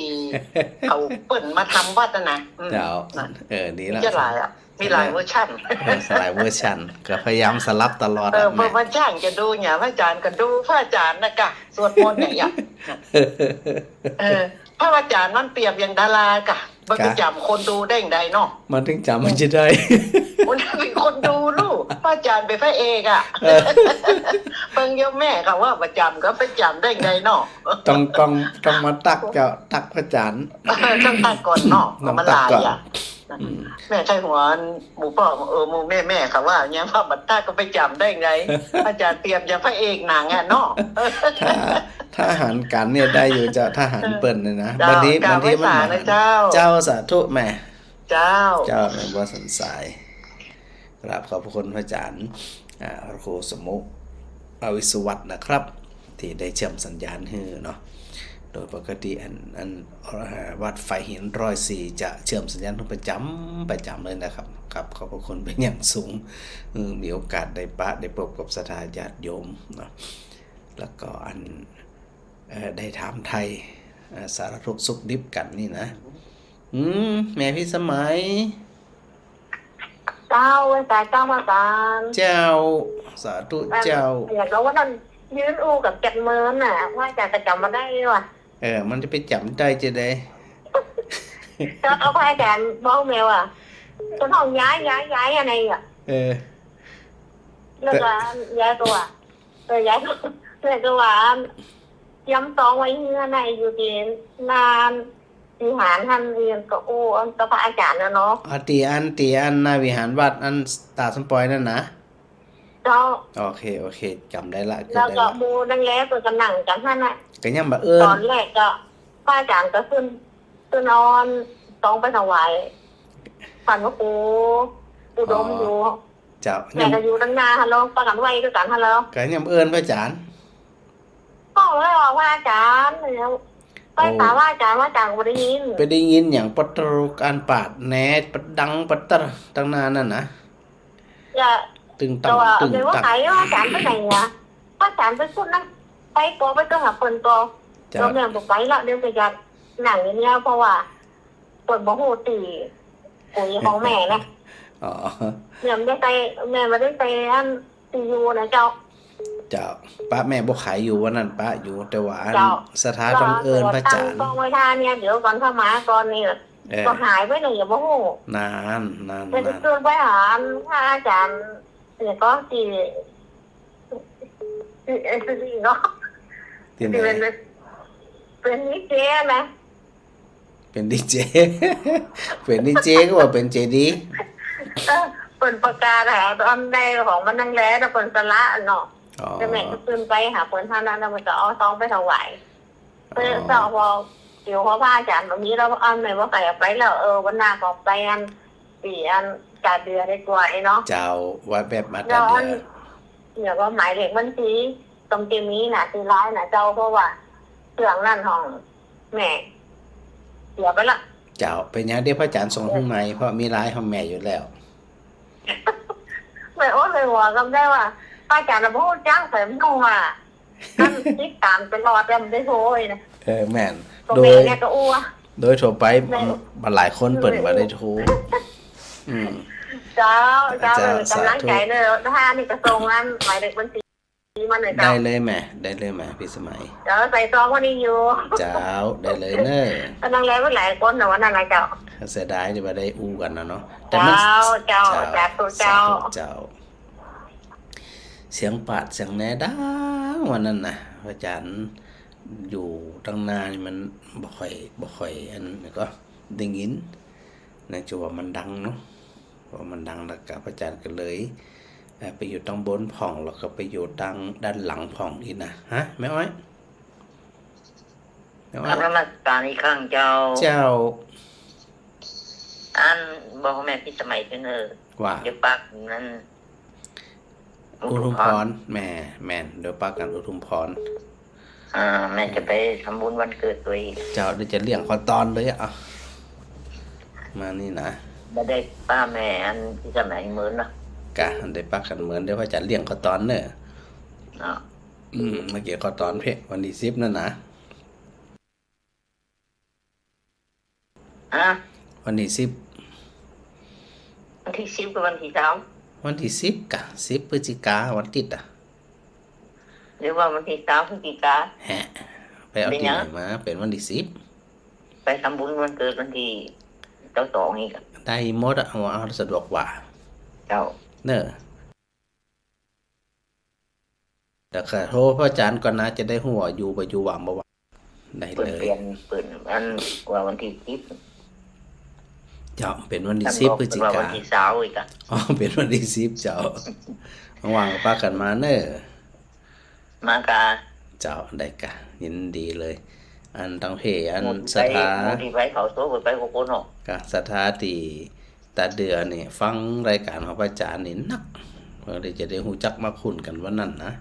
เขาเปิ้นมาทำวัดน่ะนะ อืม เจ้า น่ะ เออ ดีละ มีจะหลายอะ มีหลายเวอร์ชัน เออ หลายเวอร์ชัน ก็พยายามสลับตลอดอะ เออ แม่ พระอาจ๋ารย์จะดูเนี่ย พระอาจ๋ารย์ก็ดู พระอาจ๋ารย์น่ะกะ สวดมนต์เนี่ย เออ พระอาจ๋ารย์มันเปรียบอย่างดารากะ มันไป กะ จ๋ำคนดูได้อย่างใดเนาะ มันตึงจ๋ำมันจะได้ มันเป๋นคนดูลูก พระอาจ๋ารย์เป๋นพระเอกอะ เออ เบิ่งโยมแม่เขาว่าบ่จ๋ำก็ไปจ๋ำได้อย่างใดเนาะ ต้อง ต้อง ต้องมาตั๊กเจ้า ตั๊กพระอาจ๋ารย์ เออ ต้องตั๊กก่อนเนาะ ต้องตั๊กก่อน มันหลายอะ อืม แม่ใค่หัวหมู่ป้อ เออ หมู่แม่ๆ เขาว่าเนี่ย พระบ่ตั๊กก็ไปจ๋ำได้อย่างใด พระอาจ๋ารย์เปรียบอย่างพระเอกหนังอะเนาะ ถ้า ถ้าหันกั๋นเนี่ยได้อยู่เจ้า ถ้าหันเปิ้นเนี่ยนะ เจ้า บางที เจ้า บางทีมัน ไว้สานะเจ้า เจ้า สาธุแม่ เจ้า เจ้า แม่บัวสันสาย กราบขอบพระคุณพระอาจ๋ารย์ อ่า พระครูสมุ อวิศวัตนะครับ ตี้ได้เชื่อมสัญญาณหื้อเนาะ โดยปกติอัน อัน เอ่อ วัดฝายหินร้อยสี่จะเชื่อมสัญญาณหื้อประจ๋ำ ประจ๋ำเลยนะครับ ครับ ขอบพระคุณเป๋นอย่างสูง อืม มีโอกาสได้ปะ ได้ปบกับศรัทธาญาติโยมเนาะ แล้วก็อัน เอ่อ ได้ถามไถ่ เอ่อ สารทุกข์สุขดิบกั๋นนี่นะ อืม แม่พิสมัย เจ้า ไหว้สาเจ้าพระอาจ๋ารย์ เจ้า สาธุเจ้า เอ่อ อยากจะว่านั่น ยืนอู้กับแกดเมินน่ะ ว่าจะ จะจ๋ำบ่ได้ว่ะ เออ มันจะไปจ๋ำได้จะใด ก็เอาพระอาจ๋ารย์บอกแม่ว่า คนห้องย้าย ย้าย ย้ายอะไรอ่ะ เออ แล้วก็ย้ายตัว เออ ย้ายตัว แล้วก็ว่า เตรียมตองไว้เฮือในอยู่ตี้หน้าวิหารหั้น เรียนก็อู้กับพระอาจ๋ารย์แล้วเนาะ อ๋อ ตี้อัน ตี้อันหน้าวิหารวัดอันต๋าสมปอยนั่นนะ เจ้า โอเค โอเค จ๋ำได้ละ แล้วก็หมู่นั่นแหละ เปิ้นก็นั่งกั๋นหั้นน่ะ ก็ยังบ่เอิ้น ต๋อนแรกก็พระอาจ๋ารย์ก็ขึ้น ขึ้นเอาตองไปถวาย หันพระครูอุดมอยู่ อ๋อ เจ้า แม่ก็อยู่ตังหน้าหั้นเนาะ ปากั๋นไหว้ตวยกั๋นหั้นเนาะ ก็ยังบ่เอิ้นพระอาจ๋ารย์ ก็เลยว่า พระอาจ๋ารย์ แล้ว โอ้ ไปหาพระอาจ๋ารย์ พระอาจ๋ารย์ก็บ่ได้ยิน ไปได้ยินหยัง ปะตรุกอันปาดแหน ปะดังปะตะ ตังหน้านั่นนะ จะ ตึงตัง แต่ว่า ตึงตัง เดี๋ยวว่าไผ พระอาจ๋ารย์ไปไหนวะ พระอาจ๋ารย์ไปพุ้นนะ ไปก่อ ไปตวยหาเปิ้นก่อ เจ้า แล้วแม่บอกไปละ เดี๋ยวจะนั่งอยู่เนี่ย เพราะว่าเปิ้นบ่ฮู้ตี้กุยของแม่นะ อ๋อ แม่บ่ได้ไป แม่บ่ได้ไปอันตี้อยู่นะเจ้า เจ้า ปะแม่บ่ไขอยู่วันนั้น ปะอยู่ แต่ว่าอัน เจ้า ศรัทธาต้องเอิ้นพระอาจ๋ารย์ ตั้งกล้องไว้ท่าเนี่ย เดี๋ยวก่อนเข้ามาก่อนนี่ เออ ก็หายไปไหนยังบ่ฮู้ นาน นาน แม่จะ นาน ขึ้นไปหาพระอาจ๋ารย์ เนี่ยก็ตี้ ตี้เอสดีเนาะ ตี้ไหน ตี้เป๋น เป๋นดีเจนะ เป๋นดีเจ เป๋นดีเจก็ว่าเป๋นเจดี เออ เปิ้นประกาศหาต๋อนใดของมันนั่นแหละ แล้วเปิ้นสละเนาะ อ๋อ แล้วแม่ก็ขึ้นไปหาเปิ้นหั้นน่ะ แล้วมันก็เอาตองไปถวาย อ๋อ เปิ้นก็พอ เดี๋ยวพอพระอาจ๋ารย์บ่มีแล้ว อันไหนบ่ใครเอาไปแล้ว เออ วันหน้าก็ไปอัน ตี้อันกาเดือดีกว่าไอ้เนาะ เจ้า ว่าแบบมา แล้วอัน กาเดือ เดี๋ยวก็หมายเลขบัญชี ต้องจะมีน่ะ ตี้ไลน์น่ะเจ้า เพราะว่าเครื่องนั่นของแม่เสียไปละ เจ้า เป๋นหยังเดี๋ยวพระอาจ๋ารย์ส่งหื้อใหม่ เพราะมีไลน์ของแม่อยู่แล้ว แม่โอ้ย แม่ว่าก็ได้ว่า พระอาจ๋ารย์น่ะบ่ฮู้จัก แต่มันต้องว่า นั่นติดต๋ามตลอด แล้วมันได้โทรนะ เออ แม่น ก็ โดย แม่เนี่ยก็อู้ โดยทั่วไป แม่ บ่หลายคนเปิ้นบ่ได้โทร อืม เจ้า เจ้า เจ้า เออ สาธุ ก๋ำลังใจ๋เน่อ ถ้าอันนี้ก็ส่งอันหมายเลขบัญชี ดีมาเลยเจ้า ได้เลยแหม ได้เลยแหม พี่สมัย เจ้า ใส่ซองวันนี้อยู่ เจ้า ได้เลยเน่อ ก็นั่งแลไว้หลายคนนะวันนั้นนะเจ้า เสียดายที่บ่ได้อู้กั๋นนะเนาะ แต่มัน เจ้า เจ้า เจ้า สาธุเจ้า สาธุเจ้า เสียงปาดเสียงแนดังวันนั้นนะ พระอาจารย์อยู่ตังหน้านี่มันบ่ค่อย บ่ค่อยอันนั้นก็ได้ยินนะ จะว่ามันดังเนาะ ว่ามันดังแล้วก็พระอาจารย์ก็เลย เอ่อ ไปอยู่ตังบนพ่อง แล้วก็ไปอยู่ตังด้านหลังพ่องอี้นะ ฮะ แม่อ้อย แม่อ้อย กราบนมัสการอีกครั้งเจ้า เจ้า อันบอกแม่พี่สมัยเจ้าเน่อ ว่า เดี๋ยวปักนั้น อุทุมพร อุทุมพร แม่ แม่น เดี๋ยวปักกั๋นอุทุมพร อ่า แม่จะไปทำบุญวันเกิดตวยอีก เจ้า เดี๋ยวจะเลี้ยงข้าวตอนเลยอะ มานี่นะ บ่ได้ปะแม่อันพี่สมัยเหมือนเนาะ กะ ได้ปะกั๋นเหมือน เดี๋ยวว่าจะเลี้ยงข้าวตอนเน่อ เนาะ อืม เมื่อกี้ข้าวตอนเพ่ วันที่สิบนั่นนะ ฮะ วันที่สิบ วันที่สิบกับวันที่สาม วันที่สิบกะ สิบพฤศจิกา วันอาทิตย์อะ หรือว่าวันที่สามพฤศจิกา แฮะ ไปเอาตี้ไหนมา เป๋นวันที่สิบ ไปทำบุญวันเกิดวันที่เจ้าสองนี่กะ ได้หมดอะ เอา เอาสะดวกกว่า เจ้า เน่อ เดี๋ยวข้าโทรพระอาจารย์ก่อนนะ จะได้ฮู้ว่าอยู่บ่อยู่ ว่างบ่ว่าง ได้เลย เปิ้นเปลี่ยน เปิ้นอันว่าวันที่สิบ เจ้า เป๋นวันที่สิบพฤศจิกา วันที่ซาวอีกอะ อ๋อ เป๋นวันที่สิบ เจ้า ว่างๆ ก็ปากั๋นมาเน่อ มากะ เจ้า ได้กะ ยินดีเลย อันตังเพ่อัน หมู่ตี้ ศรัทธา หมู่ตี้ไปเขาโตไป ไปกับคนเนาะ กะ ศรัทธาตี้ ตาเดือนี่ฟังรายก๋านของพระอาจารย์นี่นัก เพื่อตี้จะได้ฮู้จักมาคุ้นกั๋นวันนั้นนะ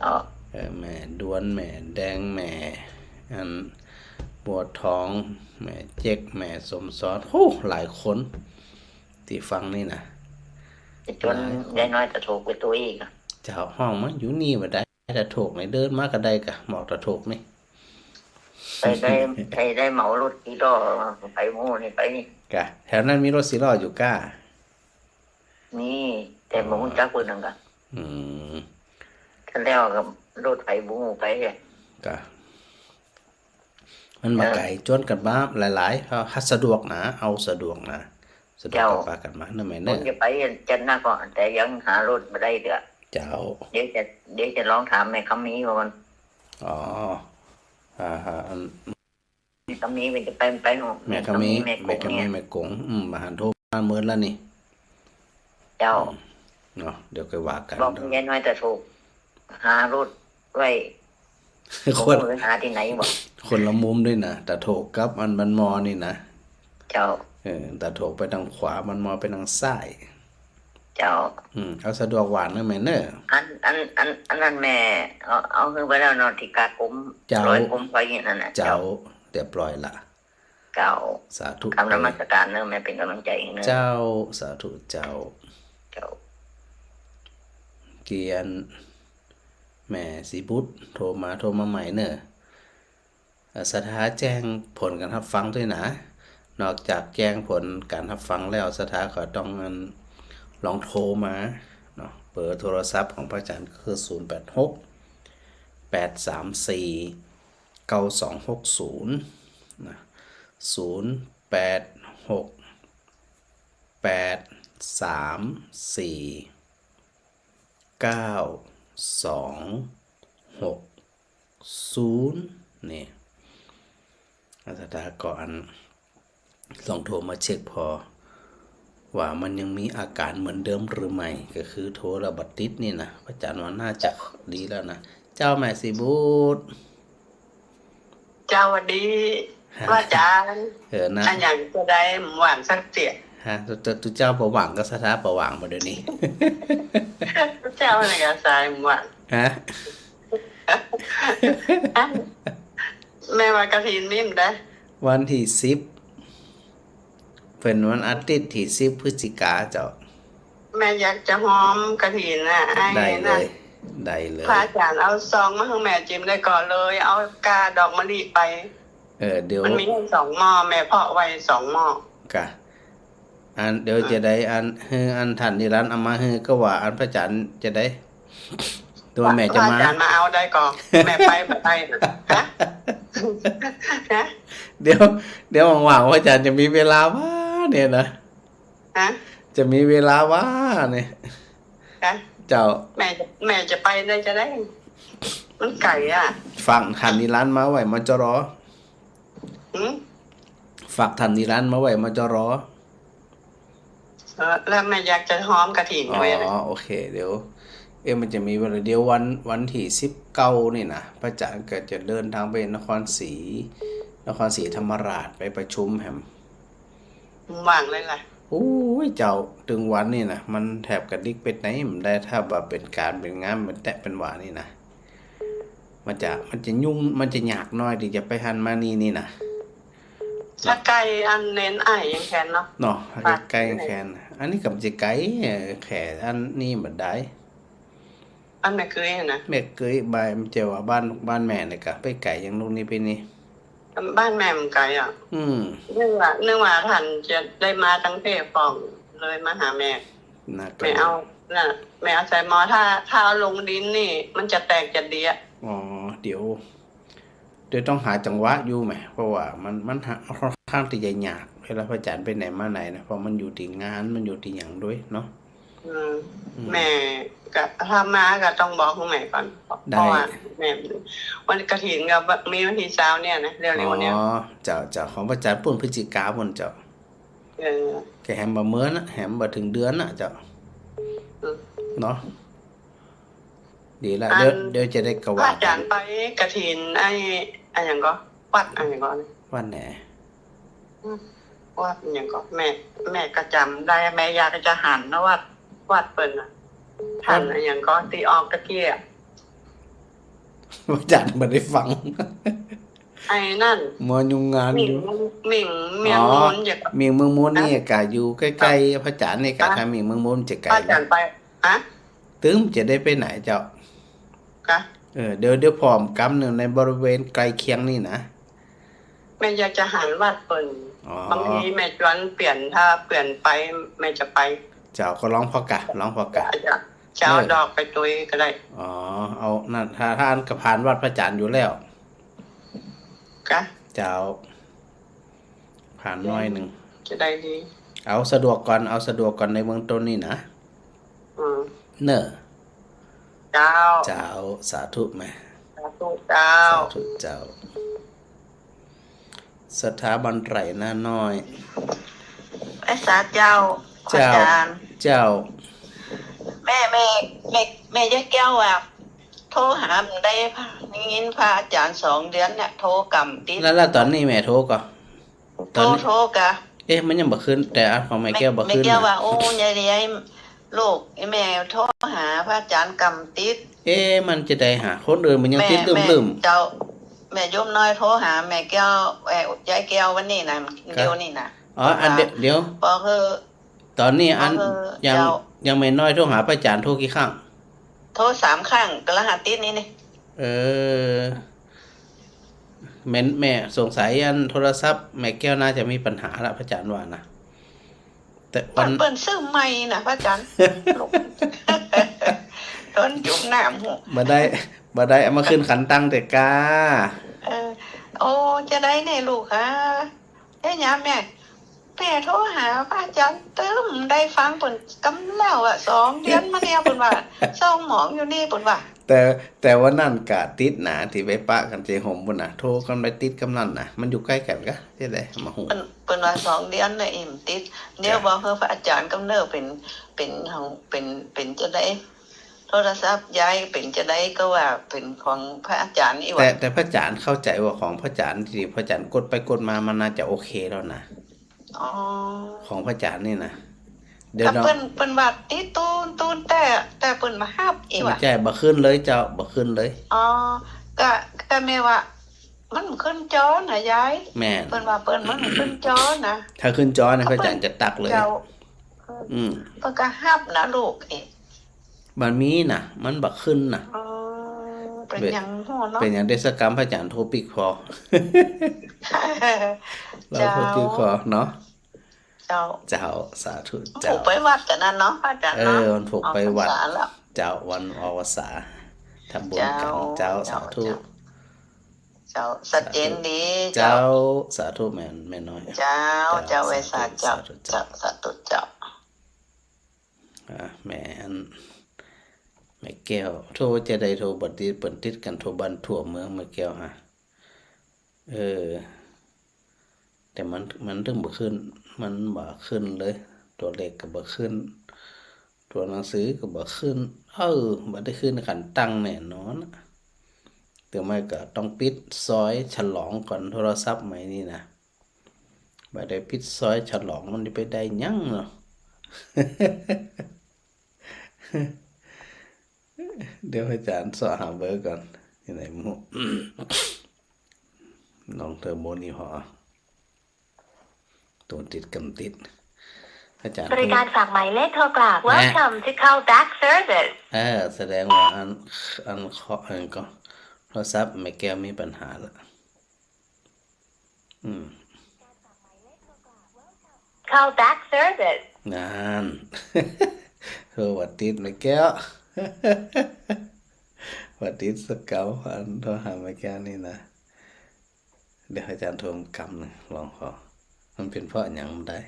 อ๋อ เออ แม่ดวน แม่แดง แม่ อัน บัวทอง แม่เจ๊ก แม่สมสอน โอ้ หลายคน ตี้ฟังนี่นะ จน หลายคน ยายน้อยตาโถกไปตวยอีกอะ เจ้า ฮ้องมาอยู่นี่บ่ได้ ตาโถกนี่เดินมาก็ได้กะ หมอกตาโถกนี่ ไปได้ ไปได้เหมารถสี่ล้อ ไปหมู่นี่ไปนี่ กะ แถวนั้นมีรถสี่ล้ออยู่ก้า มี แต่บ่ฮู้จักเปิ้นนั่นกะ อืม คันแล้วก็รถไฟบ่ฮู้ไปอะ กะ มันบ่ไก๋ เออ จวนกั๋นมาหลายๆ เอาหัดสะดวกนะ เอาสะดวกนะ สะดวก เจ้า ก็ปากั๋นมาเน่อแม่เน่อ ผมจะไปจันทน์นะก่อน แต่ยังหารถบ่ได้เตื้อ เจ้า เดี๋ยวจะ เดี๋ยวจะลองถามแม่คำมีก่อน อ๋อ อ่าฮะ อัน แม่คำมีมันจะไป ไปหมด แม่คำมี แม่คำมี แม่กง แม่คำมี เนี่ย แม่กง อืม บ่หันโทรมาเมินแล้วนี่ เจ้า อืม เนาะ เดี๋ยวค่อยว่ากั๋น บอกยายน้อยตาโถก หารถไว้ คน บ่ฮู้หาตี้ไหนบ่ คนละมุมด้วยนะ ตาโถกกับอันบ้านหม้อนี่นะ เจ้า เออ ตาโถกไปตางขวา บ้านหม้อไปตางซ้าย เจ้า อืม เอาสะดวกหว่างเน่อแม่เน่อ อัน อัน อัน อันนั้นแม่ เอา เอาหื้อไปแล้วเนาะ ตี้กากม เจ้า ร้อยกมไปอย่างนั้นน่ะ เจ้า เจ้า เรียบร้อยละ เจ้า สาธุ กราบนมัสการเน่อ แม่เป๋นก๋ำลังใจ๋เน่อ เจ้า สาธุเจ้า เจ้า เกียน แม่ศรีบุตรโทรมา โทรมาใหม่เน่อ เอ่อ ศรัทธาแจ้งผลก๋านฮับฟังตวยนะ นอกจากแจ้งผลก๋านฮับฟังแล้ว ศรัทธาก็ต้องอัน ลองโทรมาเนาะ เบอร์โทรศัพท์ของพระอาจารย์ก็คือ ศูนย์แปดหก แปดสามสี่ เก้าสองหกศูนย์ นะ ศูนย์แปดหก แปดสามสี่ เก้าสองหกศูนย์ นี่ อาตมาก็อัน ลองโทรมาเช็คผ่อ ว่ามันยังมีอาก๋านเหมือนเดิมหรือไม่ ก็คือโทรแล้วบ่ติดนี่นะ พระอาจารย์ว่าน่าจะดีแล้วนะ เจ้าแม่ศรีบุตร เจ้าหวัดดี ฮะ พระอาจารย์ เออนะ อะหยังจะได้หว่างสักเสีย ฮะ ตุ๊ ตุ๊ ตุ๊เจ้าบ่หว่างก็ศรัทธาบ่หว่างบ่เดี๋ยวนี้ ตุ๊เจ้าอะไรกับสายหว่าง ฮะ อัน แม่ว่ากฐินมีบ่ได้ วันตี้สิบ เป๋นวันอาทิตย์ตี้สิบพฤศจิกาเจ้า แม่อยากจะฮอมกฐินน่ะ ไอ้ ได้เลย น่ะ ได้เลย พระอาจารย์เอาซองมาหื้อแม่จิมได้ก่อนเลย เอาก้าดอกมะลิไป เออ เดี๋ยว มันมีสองหม้อ แม่เพาะไว้สองหม้อ กะ อัน เดี๋ยว อ่ะ จะได้อัน หื้ออันต้านนิรันดร์เอามาหื้อก็ว่า อันพระอาจารย์จะได้ แต่ว่าแม่จะมา พระอาจ๋ารย์มาเอาได้ก่อ แม่ไปบ่ได้นะ ฮะ ฮะ เดี๋ยว เดี๋ยวว่างๆ พระอาจ๋ารย์จะมีเวลาบ่าเนี่ยนะ ฮะ จะมีเวลาบ่าเนี่ย ฮะ เจ้า แม่จะ แม่จะไปได้จะได้ มันไก๋อะ ฝากถ่านนิรันดร์มาไว้ มจร หืม ฝากถ่านนิรันดร์มาไว้ มจร เออ แล้วแม่อยากจะฮ้อมกฐิน อ๋อ ไว้เลย โอเค เดี๋ยว เอ๊ะ มันจะมีเวลา เดี๋ยววัน วันตี้สิบเก้านี่นะ พระอาจ๋ารย์ก็จะเดินตางไปนครศรี นครศรีธรรมราช ไปประชุมแหม ว่างเลยล่ะ โอ้ย เจ้า ตึงวันนี่นะ มันแทบกระดิกไปไหนบ่ได้ ถ้าว่าเป๋นก๋านเป๋นงาน เป๋นแต๊เป๋นหว่านี่นะ มันจะ มันจะยุ่ง มันจะยากหน้อยตี้จะไปหั้นมานี่นี่นะ ถ้าใก้อันเน้นอ้ายยังแคนเนาะ เนาะ ถ้าใก้ๆ ยังแคน อันนี้ก็บ่ใจ้ไก๋ เออ แค่อันนี้บ่ได้ อันแม่เกยนะ แม่เกย บ่าย มันจะว่าบ้าน บ้านแม่นี่ก็ไปไก๋ยังลูกนี่ไปนี่ บ้านแม่มันไก๋อะ อืม นึกว่า นึกว่าท่านจะได้มาตังเทพฯ เลยมาหาแม่ นะ แม่เอา น่ะ แม่เอาใส่หม้อ ถ้า ถ้าเอาลงดินนี่ มันจะแตกจะเดียะ อ๋อ เดี๋ยว เดี๋ยวต้องหาจังหวะอยู่แหม เพราะว่ามัน มันหา ค่อนข้างตี้จะยาก เวลาพระอาจ๋ารย์ไปไหนมาไหนนะ เพราะมันอยู่ตี้งาน มันอยู่ตี้หยังด้วยเนาะ อืม อืม แม่ก็ ถ้ามาก็ต้องบอกคุณแม่ก่อน ได้ เพราะว่าแม่ วันกฐินก็มีวันตี้ซาวเนี่ยนะ เร็วๆ เนี่ย อ๋อ เจ้า เจ้า ของพระอาจ๋ารย์ปู๊นพฤศจิกาปู๊นเจ้า เออ ก็แหมบ่เมินนะ แหมบ่เถิงเดือนนะเจ้า อืม เนาะ ดีละ อัน เดี๋ยว เดี๋ยวจะได้กระหว่า พระอาจ๋ารย์ไปกฐินไอ้ อะหยังก่อ วัดอะหยังก่อ วัดไหน อืม วัดอะหยังก่อ แม่ แม่ก็จ๋ำได้ แม่อยากจะหันนะ วัด วัดเปิ้นน่ะ วัด หันอะหยังก่อ ตี้ออกตะกี้อะ พระอาจ๋ารย์บ่ได้ฟัง ไอ้นั่น มัวยุ่งงานอยู่ มิ่ง มิ่งเมืองมูล อ๋อ อย่าง มิ่งเมืองมูลนี่ ฮะ ก็อยู่ใก้ๆ พระอาจ๋ารย์นี่ก็ ฮะ ถ้ามิ่งเมืองมูลจะไก๋ พระอาจ๋ารย์ไป ฮะ ตึงจะได้ไปไหนเจ้า กะ เออ เดี๋ยว เดี๋ยวผ่อมกำนึ่งในบริเวณใก้เคียงนี่นะ แม่อยากจะหันวัดเปิ้น อ๋อ บางทีแม่จวนเปลี่ยน ถ้าเปลี่ยนไปแม่จะไป เจ้า ก็ลองผ่อกะ ลองผ่อกะ จะ จะเอา เออ ดอกไปตวยก็ได้ อ๋อ เอานั่น ถ้า ถ้าอันก็ผ่านวัดพระอาจ๋ารย์อยู่แล้ว กะ เจ้า ผ่านหน้อยนึ่ง จะได้ดี เอาสะดวกก่อน เอาสะดวกก่อนในเบื้องต้นนี่นะ อืม เน่อ เจ้า เจ้า สาธุแม่ สาธุเจ้า สาธุเจ้า สถาบันไตรนาน้อย ไอ้สาเจ้า เจ้า อาจ๋ารย์ เจ้า แม่ แม่ แม่ แม่ยายแก้วอะ โทรหาบ่ได้ ได้ยินพระอาจ๋ารย์สองเดือนเนี่ย โทรก่ำติด แล้ว แล้วต๋อนนี้แม่โทรก่อ ต๋อนนี้ โทร โทรก่ะ เอ๊ะ มันยังบ่ขึ้น แต่อันของแม่แก้วบ่ขึ้น แม่แก้ว นะ ว่า โอ้ ยาย ยาย ลูก ไอ้แม่โทรหาพระอาจ๋ารย์ก่ำติด เอ๊ะ มันจะได้หา คนอื่นมันยังติด แม่ ลืมๆ แม่เจ้า แม่โยมน้อยโทรหาแม่แก้ว เอ่อ ยายแก้ววันนี้นะ ครับ เดี๋ยวนี้นะ อ๋อ อัน ว่า เดี๋ยว เดี๋ยว บอกเฮอ ต๋อนนี้อัน บอกเฮอ ยัง เจ้า ยังแม่น้อยโทรหาพระอาจ๋ารย์โทรกี่ครั้ง โทรสามครั้ง กะละหัสติดนี้นี่ เออ แม่น แม่สงสัยอันโทรศัพท์แม่แก้วน่าจะมีปัญหาละ พระอาจ๋ารย์ว่านะ แต่วัน เปิ้น เปิ้นซื้อใหม่นะพระอาจ๋ารย์ โดนจุ่มน้ำหู บ่ได้ บ่ได้เอามาขึ้นขันตังแต่กา เออ โอ้ จะได้เนี่ยลูกฮะ เอ๊ะ ยามแม่ แม่โทรหาพระอาจ๋ารย์ตึงได้ฟังเปิ้นกำแล้วอะ สองเดือนมาเนี่ยเปิ้นว่า เศร้าหมองอยู่นี่เปิ้นว่า แต่ แต่ว่านั่นกะติดนะ ตี้ไปปะกั๋นเจโฮมปู๊นนะ โทรกั๋นไปติดกำนั้นนะ มันอยู่ใก้กั๋นกะ จะได้มาฮู้ เปิ้น เปิ้นว่าสองเดือนน่ะอิ่มติด เดี๋ยว จ้ะ บอกเฮอพระอาจ๋ารย์กำเนิดเป๋น เป๋นของ เป๋น เป๋นจะได้ โทรศัพท์ยายเป๋นจะได้ก็ว่าเป๋นของพระอาจ๋ารย์อี้หว่า แต่ แต่พระอาจ๋ารย์เข้าใจ๋ว่าของพระอาจ๋ารย์ ตี้พระอาจ๋ารย์กดไปกดมามันน่าจะโอเคแล้วนะ อ๋อ ของพระอาจ๋ารย์นี่นะ เดี๋ยว แต่ เนาะ เปิ้น เปิ้นว่าติดตุ๊นตุ๊น แต่ แต่เปิ้นบ่ฮับอี้หว่า บ่ใจ้ บ่ขึ้นเลยเจ้า บ่ขึ้นเลย อ๋อ ก็ ก็แม่ว่า มันบ่ขึ้นจอนะยาย แม่น เปิ้นว่าเปิ้นมันบ่ขึ้นจอนะ ถ้าขึ้นจอนะ ก็ พระอาจ๋ารย์จะตักเลย เปิ้น เจ้า อืม เปิ้นก็ฮับนะลูกเอ๊ะ มันมีนะ มันบ่ขึ้นนะ อ๋อ เป๋นหยังฮ้อเนาะ เป๋นหยังเดะ สักกำพระอาจ๋ารย์โทรปิ๊กผ่อ ลาวโทรปิ๊กผ่อเนาะ เจ้า เจ้า สาธุ เจ้า ผูกไปวัดกั๋นนั่นเนาะ พระอาจ๋ารย์เนาะ เออ วันผูกไปวัด ออกพรรษาแล้ว เจ้า วันออกพรรษา ทำบุญกั๋น เจ้า เจ้า สาธุ เจ้า เจ้า ชัดเจนดี เจ้า เจ้า สาธุแม่ แม่น้อย เจ้า เจ้า เจ้า ไหว้สา สาธุ เจ้า สาธุ เจ้า สาธุ เจ้า อ่า แม่อัน แม่แก้ว โทรจะได้โทรบ่ติด เปิ้นติดกั๋นทั่วบ้านทั่วเมือง แม่แก้วฮะ เออ แต่มัน มันตึงบ่ขึ้น มันบ่ขึ้นเลย ตั๋วเลขก็บ่ขึ้น ตั๋วหนังสือก็บ่ขึ้น เออ บ่ได้ขึ้นขันตังแน่นอน แต่ไม่ก็ต้องปิดซอยฉลองก่อน โทรศัพท์ใหม่นี่นะ บ่ได้ปิดซอยฉลองมันจะไปได้หยังเนาะ เดี๋ยวอาจ๋ารย์เซาะหาเบอร์ก่อน อยู่ไหนหมู่ ลองเทอร์โมนี่หอ ตั๋วติดกำติด อาจ๋ารย์ บริการฝากหมายเลขโทรกลับ แหม Welcome to call back service เออ แสดงว่าอัน อันเคาะ อันก็ โทรศัพท์แม่แก้วมีปัญหาละ อืม Call back service นั่น โทรบ่ติดแม่แก้ว บ่ติดสักเก่า อันโทรหาแม่แก้วนี่นะ เดี๋ยวอาจ๋ารย์โทรกำหนึ่ง ลองขอ มันเป๋นเพราะหยังบ่ได้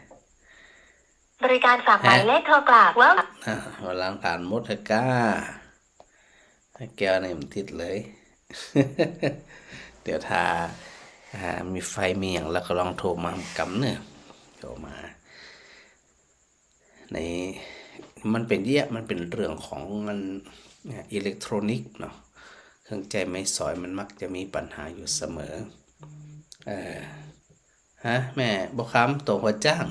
บริการฝากหมายเลขโทรกลับ Well อ่ะ วันหลังผ่านหมดเถอะก้า แก้วนี่มันติดเลย เดี๋ยวถ้า อ่า มีไฟมีหยังแล้วก็ลองโทรมากำเน่อ โทรมา ใน มันเป๋นเยียะ มันเป๋นเรื่องของมัน อิเล็กทรอนิกส์เนาะ เครื่องใจ๊ไม้สอยมันมักจะมีปัญหาอยู่เสมอ เออ ฮะ แม่บัวคำ ตั๋วหัวจ้าง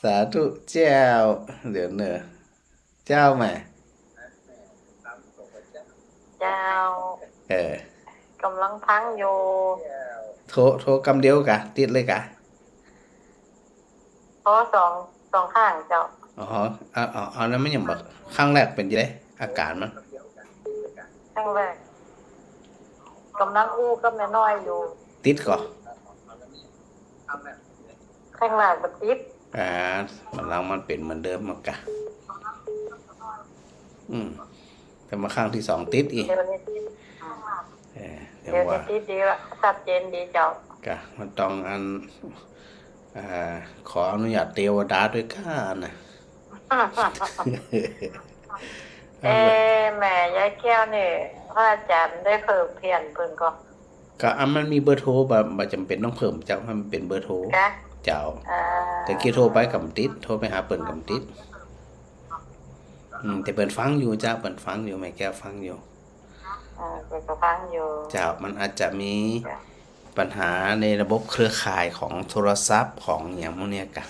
สาธุเจ้า เดี๋ยวเน่อ เจ้าแม่ เจ้า เออ ก่ำลังฟังอยู่ โทร โทรกำเดียวกะ ติดเลยกะ โทรสอง สองข้างเจ้า อ๋อ เอา เอา เอา แล้วมันยังบ่ ครั้งแรกเป๋นจั่งใด อาก๋ารมัน ครั้งแรก ก่ำลังอู้กับแม่น้อยอยู่ ติดก่อ ครั้งแรกบ่ติด อ่า วันหลังมันเป๋นเหมือนเดิมมากะ อืม แต่มาครั้งที่สองติดอีก เดี๋ยวนี้ติด เออ เดี๋ยว เดี๋ยวนี้ ว่า ติดดีละ ชัดเจนดีเจ้า กะ มันต้องอัน อ่า ขออนุญาตเตวดาตวยก้านะ เอ๊ะ แม่ยายแก้วนี่ พระอาจ๋ารย์ได้เผิ่มเพี้ยนเปิ้นก่อ ก็อันมันมีเบอร์โทร บ่ บ่จ๋ำเป๋นต้องเผิ่มเจ้า มันเป๋นเบอร์โทร กะ เจ้า อ่า แต่กี้โทรไปกำติด โทรไปหาเปิ้นกำติด อืม แต่เปิ้นฟังอยู่เจ้า เปิ้นฟังอยู่ แม่แก้วฟังอยู่ อ่า เปิ้นก็ฟังอยู่ เจ้า มันอาจจะมี เจ้า ปัญหาในระบบเครือข่ายของโทรศัพท์ของหยังหมู่เนี้ยกะ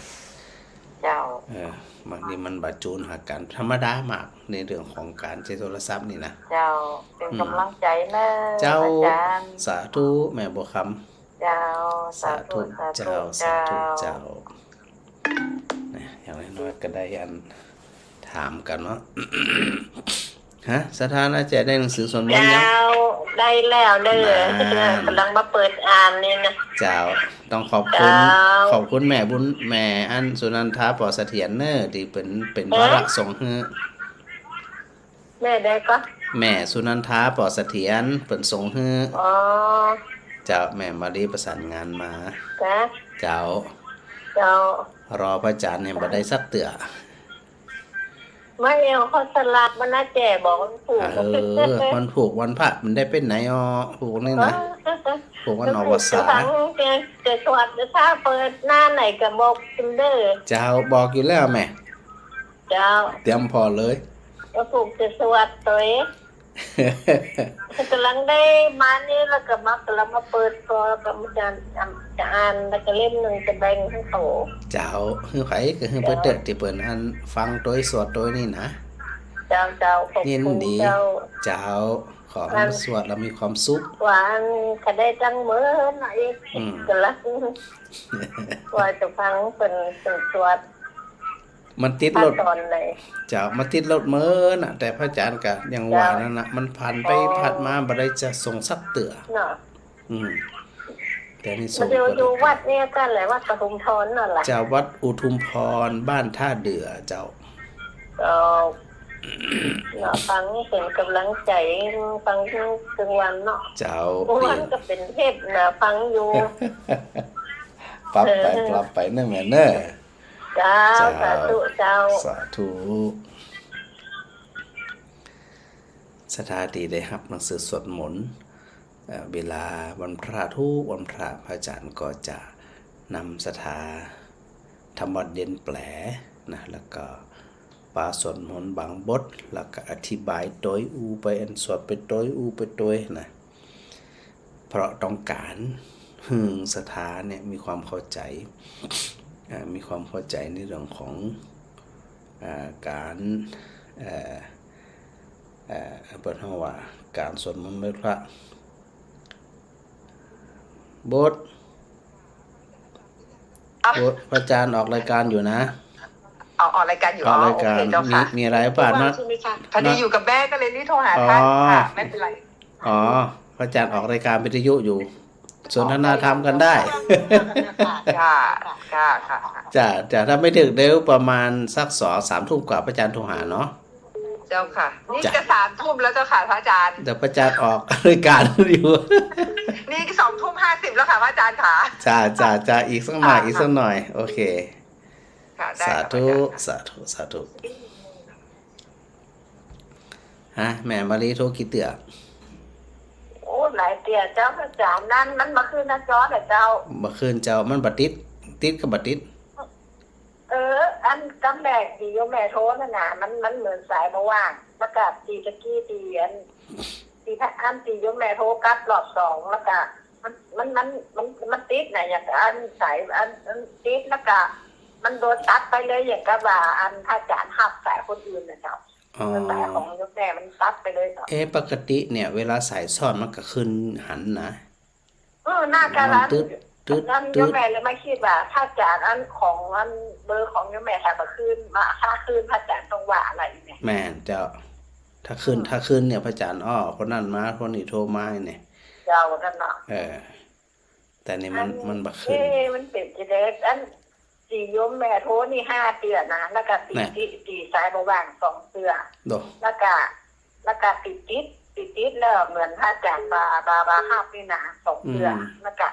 เจ้า เออ บางทีมันบ่จูนหากั๋น ธรรมดามากในเรื่องของก๋านใจ๊โทรศัพท์นี่นะ เจ้า เป๋น อืม ก๋ำลังใจ๋เน่อ เจ้า อาจ๋ารย์ สาธุแม่บัวคำ เจ้า สาธุ สาธุ สาธุ เจ้า สาธุ เจ้า เจ้า นะ อย่างน้อยๆ ก็ได้อันถามกั๋นเนาะ ฮะ สถานะแจ๋ได้หนังสือสวดมนต์ยัง เจ้า ได้แล้วเน่อ นั่น ก๋ำลังมาเปิดอ่านนี่นะ เจ้า ต้องขอบคุณ เจ้า ขอบคุณแม่บุญ แม่อันสุนันทา ปอเสถียรเน่อ ตี้เป๋น เป๋น เอ๊ะ พระสงฆ์หื้อ แม่ใดก่อ แม่สุนันทา ปอเสถียร เปิ้นสงฆ์หื้อ อ๋อ เจ้า แม่มาลีประสานงานมา จ้ะ เจ้า เจ้า รอพระอาจ๋ารย์เนี่ยบ่ได้สักเตื้อ ไม่เอา เขาสลับมานะ แจ๋บอกวันผูก เออ วันผูกวันพระมันได้ไปไหนอ้อ ผูกนี่นะ เออ ผูกวันออกพรรษา จะฟัง จะ จะสวด จะถ้าเปิดหน้าไหนก็บอกกันเด้อ เจ้า บอกอยู่แล้วแม่ เจ้า เตรียมผ่อเลย ก็ผูกจะสวดตวย ก๋ำลังได้มานี่แล้วก็มา ก๋ำลังมาเปิดผ่อ แล้วก็มาจะ จะอ่าน แล้วก็เล่มหนึ่งจะแบ่งหื้อเขา เจ้า หื้อใผก็หื้อเปิ้นเต๊อะ ตี้เปิ้นอันฟังตวยสวดตวยนี่นะ เจ้า เจ้า ขอบคุณ ยินดี เจ้า เจ้า ขอหื้อสวดแล้วมีความสุข ว่าอันก็ได้ตั้งเมินน่ะอีก อืม ก๋ำลัง ว่าจะฟังเปิ้น เปิ้นสวด มันติดรถ ขั้นตอนเลย เจ้า มันติดรถเมินน่ะ แต่พระอาจ๋ารย์ก็ยังว่า เจ้า นั่นน่ะ มันผ่านไป อ๋อ ผ่านมาบ่ได้จะส่งสักเตื้อ เนาะ อืม แต่นี่ส่ง มันอยู่ ก็ได้ อยู่วัดเนี่ยกันแหละ วัดปทุมพรนั่นแหละ เจ้า วัดอุทุมพร บ้านท่าเดือ เจ้า เจ้า เนาะ ฟังเป๋นก๋ำลังใจ๋ ฟังตึงวันเนาะ เจ้า เมื่อวานก็เป๋นเทศน์นะ ฟังอยู่ ปรับไป เออ ปรับไปเน่อแม่เน่อ เจ้า เจ้า สาธุเจ้า สาธุ ศรัทธาตี้ได้ฮับหนังสือสวดมนต์ เอ่อ เวลาวันพระ กู้วันพระ พระอาจ๋ารย์ก็จะนำศรัทธาทำวัตรเย็นแปลนะ แล้วก็ปาสวดมนต์บางบท แล้วก็อธิบายโตยอู้ไป อันสวดไปโตยอู้ไปโตยนะ เพราะต้องก๋านหื้อศรัทธาเนี่ยมีความเข้าใจ๋ อ่า มีความเข้าใจ๋ในเรื่องของ อ่า ก๋าน เอ่อ เอ่อ เปิ้นฮ้องว่าก๋านสวดมนต์ไหว้พระ บท เอ้า บท พระอาจ๋ารย์ออกรายการอยู่นะ ออก ออกรายการอยู่ ออกรายการ อ๋อ โอเคเจ้าค่ะ มี มีอะไรเปล่า ว่าง นะ ใช่ไหมคะ พอดีอยู่กับแม่ก็เลยรีบโทรหาท่านค่ะ อ๋อ ไม่เป็นไร อ๋อ พระอาจ๋ารย์ออกรายการวิทยุอยู่ สนทนาธรรมกันได้ ค่ะ ค่ะ ค่ะ จ้ะ จ้ะ ถ้าไม่ดึกเดี๋ยวประมาณสักสองสามทุ่มกว่าพระอาจ๋ารย์โทรหาเนาะ เจ้าค่ะ นี่ จ้ะ จะสามทุ่มแล้วเจ้าค่ะพระอาจ๋ารย์ เดี๋ยวพระอาจ๋ารย์ออกรายการอยู่ นี่สองทุ่มห้าสิบแล้วค่ะพระอาจ๋ารย์ค่ะ จ้ะ จ้ะ จ้ะ อีกสักหน่อย ค่ะ อีกสักหน่อย โอเค ค่ะ ได้ค่ะ สาธุ พระอาจ๋ารย์ค่ะ สาธุ สาธุ ฮะ แม่มาลีโทรกี่เตื้อ โอ้ หลายเตื้อเจ้า พระอาจ๋ารย์ นั้นมันบ่ขึ้นหน้าจอเลยเจ้า บ่ขึ้นเจ้า มันบ่ติด ติดก็บ่ติด เออ อันกำแรกตี้โยมแม่โทรนั่นน่ะ มัน มันเหมือนสายบ่ว่าง แล้วก็ตี้ตะกี้ตี้อัน ตี้พระ อันตี้โยมแม่โทรกลับรอบสอง แล้วก็มัน มัน มัน มัน มันติดน่ะ อย่างอันสาย อัน อันติด แล้วก็มันโดนตัดไปเลย อย่างกับว่าอันพระอาจ๋ารย์ฮับสายคนอื่นน่ะเจ้า อ๋อ สายของโยมแม่มันตัดไปเลยเจ้า เอ๊ะ ปกติเนี่ย เวลาสายซ้อนมันก็ขึ้นหันนะ เออ น่าจะ มันตึ๊ด ตึ๊ด นั้น ตึ๊ด โยมแม่เลยมาคิดว่า พระอาจ๋ารย์อันของอันเบอร์ของโยมแม่ถ้าบ่ขึ้น มา ถ้าขึ้นพระอาจ๋ารย์ต้องว่าอะไรเนี่ย แม่นเจ้า ถ้าขึ้น อืม ถ้าขึ้นเนี่ย พระอาจ๋ารย์ อ้อ คนนั้นมา คนนี้โทรมาเนี่ย เจ้า นั่นเนาะ เออ แต่นี่มัน อัน มันบ่ขึ้น เอ๊ะ มันเป๋นจะได๋ อันตี้โยมแม่โทรนี่ห้าเตื้อนะ แล้วก็ตี้ น่ะ ตี้ ตี้สายบ่ว่างสองเตื้อ โด แล้วก็ แล้วก็ตี้ติด ตี้ติดแล้วเหมือนพระอาจ๋ารย์บ่า บ่า บ่าฮับนี่นะ สองเตื้อ อืม แล้วก็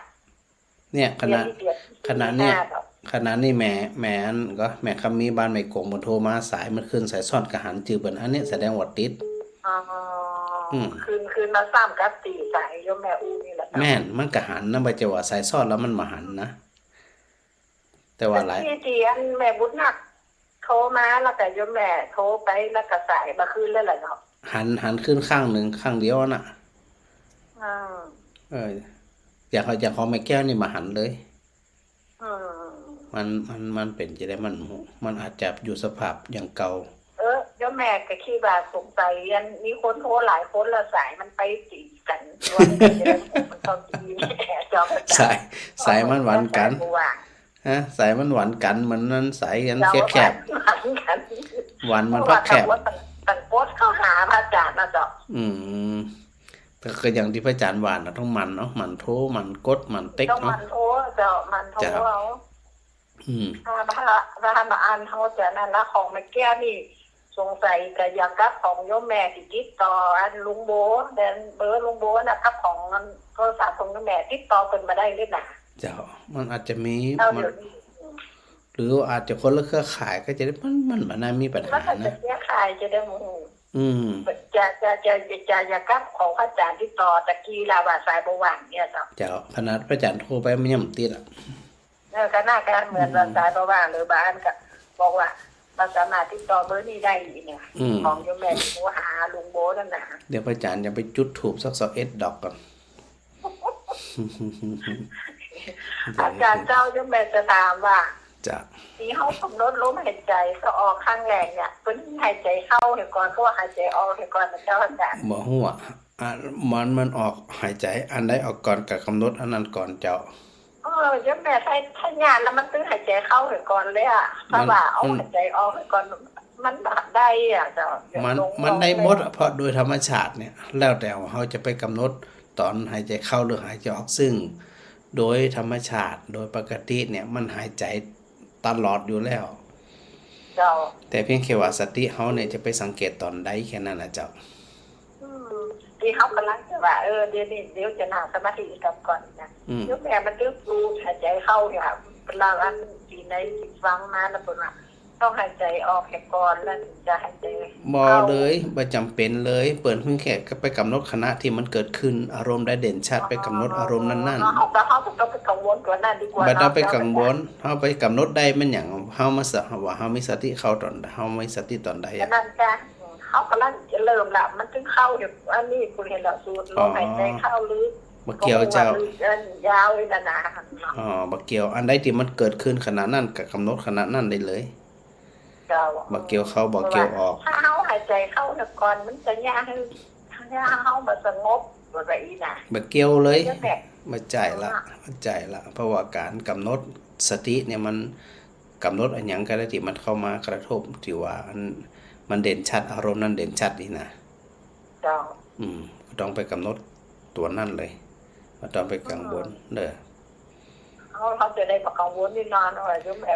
เนี่ย ขณะ เรียนที่เดียว ขณะเนี่ย ห้าดอก ขณะนี้แม่ แม่อันก็ แม่คำมีบ้านแม่กง เปิ้นโทรมา สายมันขึ้นสายซ้อนก็หันจื้อเปิ้น อันเนี้ยแสดงว่าติด อ๋อ อืม คืน คืนมาซ้ำกับตี้สายโยมแม่อู้นี่แหละเนาะ แม่น มันก็หันนะ บ่ใจ้ว่าสายซ้อนแล้วมันบ่หันนะ แต่ว่าหลาย ตี้ ตี้อันแม่บุญนักโทรมา แล้วก็โยมแม่โทรไป แล้วก็สายบ่ขึ้นเลยแหละเนาะ หัน หันขึ้นข้างหนึ่ง ข้างเดียวน่ะ อ่า เออ อย่าง อย่างของแม่แก้วนี่บ่หันเลย อืม มัน มัน มันเป๋นจะได๋ มัน มันอาจจะอยู่สภาพอย่างเก่า เออ โยมแม่ก็คิดว่าสงสัยอันมีคนโทรหลายคนแล้วสายมันไปตี๋กั๋น มันต้องดีแน่ เจ้าพระอาจ๋ารย์ สาย สายมันหวันกั๋น สายบ่ว่าง ฮะ สายมันหวันกั๋น เหมือนนั้นสายอัน เจ้า แคบๆ หวันกั๋น หวันมันพระแคบ เพราะว่าต้อง ต้องกดเข้าหาพระอาจ๋ารย์นะเจ้า อืม แต่ก็อย่างตี้พระอาจ๋ารย์ว่าน่ะ ต้องหมั่นเนาะ หมั่นโทร หมั่นกด หมั่นเต๊กเนาะ ต้องหมั่นโทรเจ้า หมั่นโทร เจ้า เอา อืม ถ้า ถ้า ถ้าบ่อั้นเฮาจะนั่นละ ของแม่แก้วนี่ สงสัยจะอย่างกับของโยมแม่ตี้ติดต่ออันลุงโบ แดนเบอร์ลุงโบน่ะ กับของอันโทรศัพท์ของโยมแม่ติดต่อเปิ้นบ่ได้เลยนะ เจ้า มันอาจจะมี เจ้า มัน เดี๋ยวนี้ หรืออาจจะคนละเครือข่ายก็จะได๋ มัน มันบ่น่ามีปัญหานะ มันอาจจะเครือข่ายจะได๋ อืม จะ จะ จะ จะ จะอย่างกับของพระอาจ๋ารย์ติดต่อตะกี้ล่ะว่าสายบ่ว่างเนี่ยเจ้า เจ้า ขนาดพระอาจ๋ารย์โทรไปมันยังบ่ติดอะ เออ ก็น่าจะเหมือนว่า อืม สายบ่ว่าง หรือบ่อั้นก็บอกว่าบ่สามารถติดต่อเบอร์นี้ได้อีกเนี่ย อืม ของโยมแม่โทรหาลุงโบนั่นน่ะ เดี๋ยวพระอาจ๋ารย์จะไปจุดธูปสักสิบเอ็ดดอกก่อน อาจ๋ารย์เจ้า โยมแม่จะถามว่า จ้ะ ตี้เฮากำหนดลมหายใจ๋เข้าออกครั้งแรกเนี่ย เปิ้นหายใจ๋เข้าเหียก่อน ก็ว่าหายใจ๋ออกเหียก่อนนะเจ้าอาจ๋ารย์ บ่ฮู้อะ อ่ะ มัน มันออกหายใจ๋อันใดออกก่อนก็กำหนดอันนั้นก่อนเจ้า เออ โยมแม่ใส่ ใส่ยานแล้วมันตึงหายใจ๋เข้าเหียก่อนเลยอะ มัน ถ้าว่าเอา มัน หายใจ๋ออกเหียก่อน มันบ่ได้อะเจ้า มัน ลง มันได้หมดอะ เพราะโดยธรรมชาติเนี่ย แล้วแต่ว่าเฮาจะไปกำหนดต๋อนหายใจ๋เข้าหรือหายใจ๋ออก ซึ่งโดยธรรมชาติ โดยปกติเนี่ย มันหายใจ๋ตลอดอยู่แล้ว เจ้า แต่เพียงแค่ว่าสติเฮาเนี่ยจะไปสังเกตต๋อนใดแค่นั้นน่ะเจ้า อืม ตี้เฮาก่ำลังจะว่า เออ เดี๋ยวนี้ เดี๋ยวจะนั่งสมาธิกำก่อนนะ อืม เดี๋ยวแม่มันดึกอยู่ หายใจ๋เข้าเนี่ย เปิ้นเล่าอันตี้ไหนตี้ฟังมาแล้วเปิ้นว่า ต้องหายใจ๋ออกเสียก่อน แล้วถึงจะหายใจ๋เข้า บ่เลย บ่จ๋ำเป๋นเลย เปิ้นเพียงแค่ไปก๋ำหนดขณะตี้มันเกิดขึ้น อารมณ์ใดเด่นชัด ไปก๋ำหนดอารมณ์นั้นๆ เฮา เฮาบ่ต้องไปกังวลตั๋วนั้นดีกว่า บ่ต้องไปกังวล เฮาไปก๋ำหนดได้มันหยัง เฮามาสะ ว่าเฮามีสติเข้าต๋อน เฮามีสติต๋อนใด อันนั้นจ้ะ เฮาก่ำลังจะเริ่มละ มันถึงเข้าอยู่ อันนี้กูเห็นละ สูดลมหายใจ๋เข้าลึก บ่เกี่ยวเจ้า เออ ยาวเลยนะนะ อ๋อ บ่เกี่ยว อันใดตี้มันเกิดขึ้นขณะนั้นก็ก๋ำหนดขณะนั้นได้เลย เจ้า บ่เกี่ยวเข้า บ่เกี่ยวออก ถ้าเฮาหายใจ๋เข้าเสียก่อน มันจะยากหื้อ ถ้าเฮาบ่สงบ บ่ได้อีกนะ บ่เกี่ยวเลย มันจะแบบ บ่ใจ้ละ บ่ใจ้ละ เพราะว่าก๋านก๋ำหนดสติเนี่ยมัน ก๋ำหนดอะหยังก็ได้ตี้มันเข้ามากระทบ ตี้ว่าอัน มันเด่นชัด อารมณ์นั้นเด่นชัดนี่นะ เจ้า อืม บ่ต้องไปก๋ำหนดตั๋วนั้นเลย บ่ต้องไปกังวลเด้อ เฮา เฮาจะได้บ่กังวลนี่นา เนาะ เดี๋ยวแม่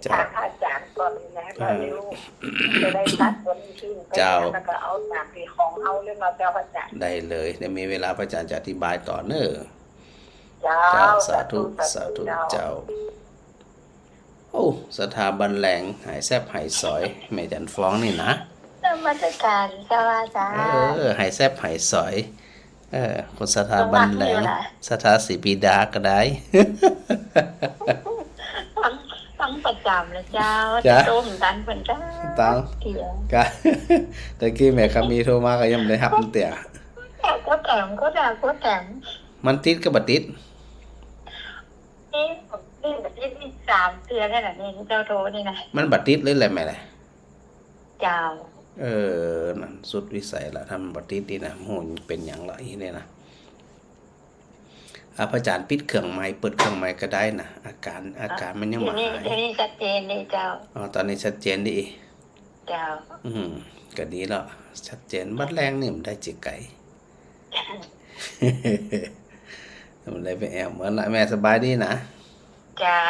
เจ้า ถามอาจ๋ารย์ก่อนนี่นะ เออ ก็เดี๋ยวจะได้ตัดตั๋วนี้ทิ้งไป เจ้า แล้วก็เอาต๋ามตี้ของเฮาเลยเนาะเจ้าอาจ๋ารย์ ได้เลย เดี๋ยวมีเวลาพระอาจ๋ารย์จะอธิบายต่อเน้อ เจ้า เจ้า สาธุ สาธุ สาธุ เจ้า เจ้า โอ้ ศรัทธาบันแหลง หายแซ่บหายสอย แม่จันฟ้องนี่นะ นมัสก๋านเจ้าอาจ๋ารย์ เออ หายแซ่บหายสอย เออ คนศรัทธาบันแหลง ระวังอยู่นะ ศรัทธาศรีปีดาก็ได้ ฟัง ฟังประจ๋ำเลยเจ้า จ้ะ โต้มตันเปิ้นเจ้า ตัง เถียง กะ ตะกี้แม่คำมีโทรมาก็ยังบ่ได้ฮับมันเตื้อ ก็แถม ก็ด่า ก็แถม มันติดก็บ่ติด นี่ นี่ นี่สามเทื่อแล้วนะ นี่เจ้าโทรนี่นะ มันบ่ติดเลยแหละแม่แหละ เจ้า เออ นั่นสุดวิสัยละ ถ้ามันบ่ติดนี่นะ โห เป๋นหยังละอีนี่นะ อ่ะ พระอาจ๋ารย์ปิดเครื่องใหม่ เปิดเครื่องใหม่ก็ได้นะ อาการ อาการมันยังบ่หาย เดี๋ยวนี้ เดี๋ยวนี้ชัดเจนดีเจ้า อ๋อ ต๋อนนี้ชัดเจนดี เจ้า อืม ก็ดีแล้ว ชัดเจน บัดแลงนี่มันได้จิไก มันเลยไปแอวเหมือนละ แม่สบายดีนะ เจ้า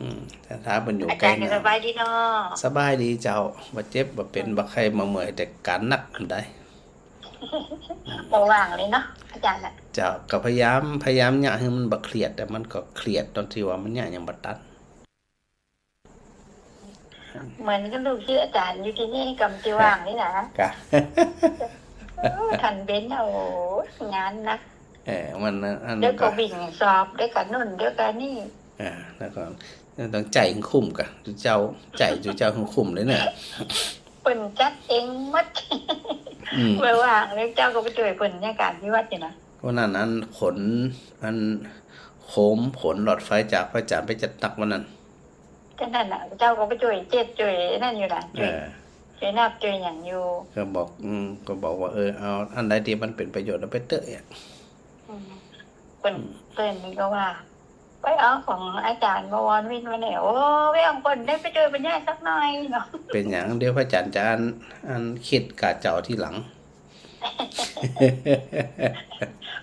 อืม ถ้า ถ้าเปิ้นอยู่ใก้ อาจ๋ารย์ก็สบายดีเนาะ สบายดีเจ้า บ่เจ็บ บ่เป๋น บ่ไข้ บ่เมื่อย แต่ก๋านหนักมันได้ บ่ว่างเลยเนาะ อาจ๋ารย์น่ะ เจ้า ก็พยายาม พยายามเยียะหื้อมันบ่เครียด แต่มันก็เครียดต๋อนตี้ว่ามันเยียะยังบ่ตัน เหมือนกับลูกศิษย์อาจ๋ารย์อยู่ตี้นี่ ก่ำตี้ว่างนี่นะ กะ เออ ท่านเบน โอ้โห งานหนัก เออ มัน อัน เดี๋ยวก็ ก็วิ่งสอบ เดี๋ยวก็นู่น เดี๋ยวก็นี่ อ่า แล้วก็ต้องใจ๊หื้อคุ้มกะ เจ้า ใจ๊เจ้าหื้อคุ้มเลยเนี่ย เปิ้นจัดเองหมด อืม บ่ว่างเลย เจ้าก็ไปจ้วยเปิ้นในก๋านตี้วัดนี่นะ เพราะนั้นอันขน อันโคมขนหลอดไฟจากพระอาจ๋ารย์ไปจัดหนักวันนั้น ก็นั่นน่ะ เจ้าก็ไปจ้วยเจ็ดจ้วยนั่นอยู่นะ จ้วย เออ จ้วยนับจ้วยหยังอยู่ ก็บอก อืม ก็บอกว่า เออ เอาอันใดตี้มันเป๋นประโยชน์เอาไปเต๊อะเนี่ย อืม เปิ้น อืม เปิ้นนี่ก็ว่า ไปเอาของอาจ๋ารย์บวรวินมาแหน่ โอ้ ไปเอาเปิ้นได้ไปจ้วยเปิ้นแหน่สักหน่อยเนาะ เป๋นหยัง เดี๋ยวพระอาจ๋ารย์จะอัน อันคิดกาเจ้าทีหลัง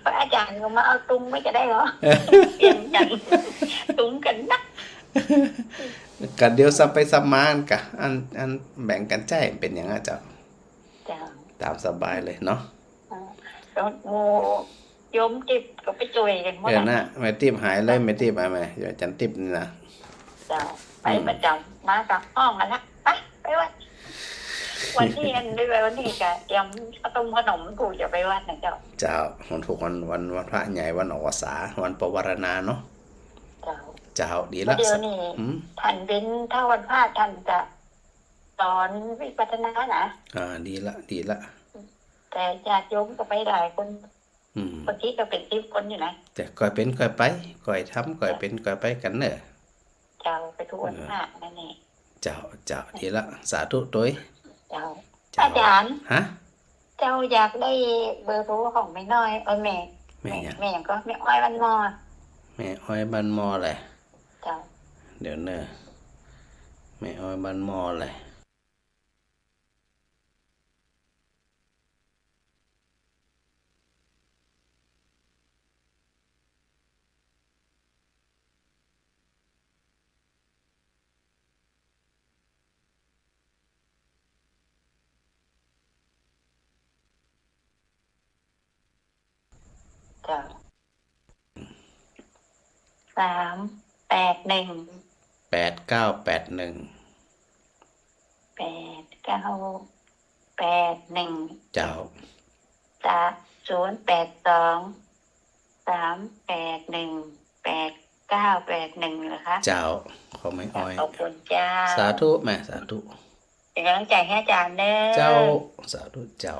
พระอาจ๋ารย์ก็มาเอาตุงไว้จะได้เหรอ เปลี่ยนกั๋น ตุงกั๋นนัก กั๋นเดี๋ยวสับไปสับมากั๋น อัน อันแบ่งกั๋นใจ๊เป๋นหยังอะเจ้า เจ้า ต๋ามสบายเลยเนาะ อ่า แล้วหมู่โยมติ๊บก็ไปจ้วยกั๋นหมด เออ อะ นะ แม่ติ๊บหายเลย แม่ติ๊บ อ่ะ แม่ อาจ๋ารย์ติ๊บนี่นะ เจ้า ไป อืม ประจ๋ำ มาจากห้องอะนะ ไป ไปวัด วันนี้อัน ด้วย วันนี้ก็เตรียมข้าวต้มขนม กูจะไปวัดนะเจ้า เจ้า วันพูก วัน วัน วันพระใหญ่ วันออกพรรษา วันปวารณาเนาะ เจ้า เจ้า ดีละ เดี๋ยวนี้ อืม ท่านเบน ถ้าวันพระท่านจะสอนวิปัสสนานะ อ่า ดีละ ดีละ แต่ญาติโยมก็ไปหลายคน อืม บางทีก็เป๋นสิบคนอยู่นะ แต่ก่อยเป๋นก่อยไป ก่อยทำ ก่อยเป๋นก่อยไปกั๋นเน่อ เจ้า ไปทุกวันพระนั่นแหละ เจ้า เจ้า ดีละ สาธุตวย เจ้า เจ้า อาจ๋ารย์ ฮะ เจ้าอยากได้เบอร์โทรของแม่น้อย เอ้ย แม่ แม่หยัง แม่หยังก็ แม่อ้อยบ้านหม้อ แม่อ้อยบ้านหม้อแหละ เจ้า เดี๋ยวเน่อ แม่อ้อยบ้านหม้อแหละ เจ้า สามแปดหนึ่ง แปดเก้าแปดหนึ่ง แปดเก้าแปดหนึ่ง เจ้า จ้ะ ศูนย์แปดสอง สามแปดหนึ่ง แปดเก้าแปดหนึ่ง เหรอคะ เจ้า ของแม่อ้อย ขอบคุณเจ้า สาธุแม่ สาธุ เป็นกำลังใจให้อาจารย์เด้อ เจ้า สาธุเจ้า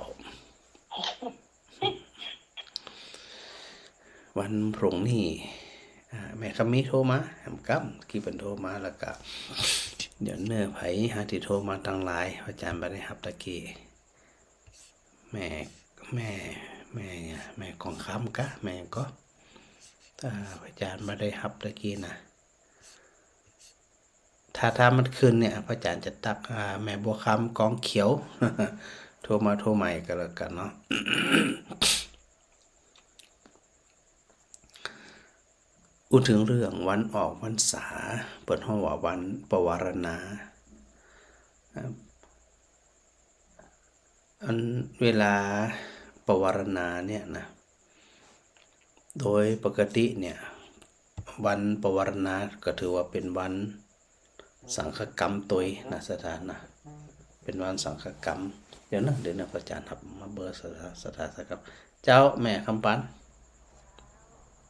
วันพรุ่งนี้ อ่า แม่คำมีโทรมา แหมกำ กี้เปิ้นโทรมาแล้วก็ เดี๋ยวเน่อ ใผหาตี้โทรมาตังหลาย พระอาจารย์บ่ได้ฮับตะกี้ แม่ แม่ แม่ แม่กองคำกะ แม่ก็ อ่า พระอาจารย์บ่ได้ฮับตะกี้นะ ถ้า ถ้ามันขึ้นเนี่ย พระอาจารย์จะตัก อ่า แม่บัวคำกองเขียว โทรมา โทรใหม่ก็แล้วกันเนาะ อู้ถึงเรื่องวันออกพรรษา เปิ้นฮ้องว่าวันปวารณา ครับ อันเวลาปวารณาเนี่ยนะ โดยปกติเนี่ย วันปวารณาก็ถือว่าเป๋นวันสังฆกรรมตวยนะ ศรัทธานะ เป๋นวันสังฆกรรม เดี๋ยวนะ เดี๋ยวนะ พระอาจารย์ฮับมาเบอร์ ศรัทธา ศรัทธาสักครับ เจ้า แม่คำปัน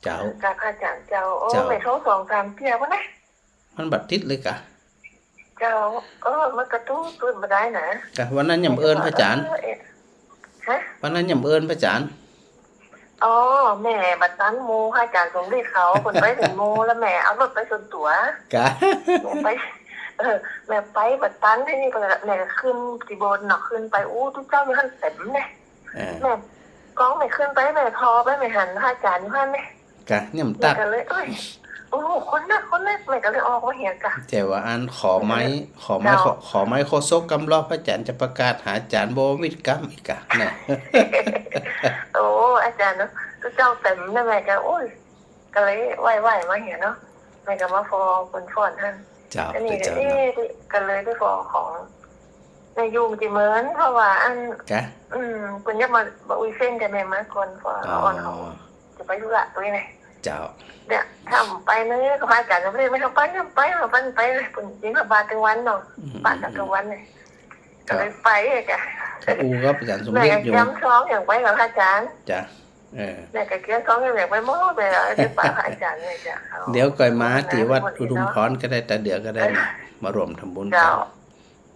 เจ้า กราบพระอาจารย์เจ้า โอ้ เจ้า แม่โทรสองสามเที่ยวแล้วนะ มันบ่ติดเลยกะ เจ้า เออ มันกระตุ้นขึ้นบ่ได้นะ กะ วันนั้นยังบ่เอิ้นพระอาจารย์ เออ เอ๊ะ ฮะ วันนั้นยังบ่เอิ้นพระอาจารย์ อ๋อ แม่บ่ตันหมู่พระอาจารย์สมฤทธิ์เขา เปิ้นไปเป๋นหมู่ แล้วแม่เอารถไปส่วนตั๋ว กะ แม่ไป เออ แม่ไปบ่ตัน ตี้นี้ก็แม่ก็ขึ้นตี้บนเนาะ ขึ้นไป อู้ ตุ๊เจ้าอยู่หั้นเต็มเลย เออ แม่ กองแม่ขึ้นไป แม่ผ่อไป แม่หันพระอาจารย์อยู่หั้นเลย กะ เนี่ยมันตัก แม่ก็เลย เอ้ย โอ้โห คนนัก คนนัก แม่ก็เลยออกมาเหียกะ แต่ว่าอันขอไมค์ ขอไมค์ เจ้า ขอ ขอไมค์โฆษกกำลอ พระอาจารย์จะประกาศหาอาจารย์บวรวิทย์กำอีกกะนะ โอ้ อาจารย์เนาะ ตุ๊เจ้าเต็มนะ แม่ก็ โอ้ย ก็เลยไหว้ๆ มาเหียเนาะ แม่ก็มาฟ้องเปิ้นฟ้อนหั้น เจ้า อันนี้ เจ้า ก็ เอ๊ะ เนาะ ก็เลยไปฟ้องของ แม่อยู่บ่ติดเหมิน เพราะว่าอัน กะ อืม เปิ้นยังบ่ บ่อุ้ยเส้นกับแม่มาก่อน เพราะว่า อ๋อ อ่อนเขาจะไปธุระตวยไง เจ้า เนี่ย ถ้าบ่ไปเนี่ย ก็พระอาจารย์ก็บ่ได้ ไม่ต้องไป ไม่ต้องไป ไม่ต้องไปเลย เปิ้นบิณฑบาตตึงวันเนาะ อืม ปะตึงวันเลย เจ้า ก็เลยไปกะ ก็อู้กับอาจารย์สมฤทธิ์อยู่ แม่ก็เกียมซองอย่างไปกับพระอาจารย์ จ้ะ เออ แม่ก็เกียมซองอย่างไปหมดเลย เดี๋ยวปะพระอาจารย์เลยจ้ะ เดี๋ยวก่อยมาตี้วัดอุทุมพรก็ได้ ตาเดือก็ได้นะ มาร่วมทำบุญกัน เจ้า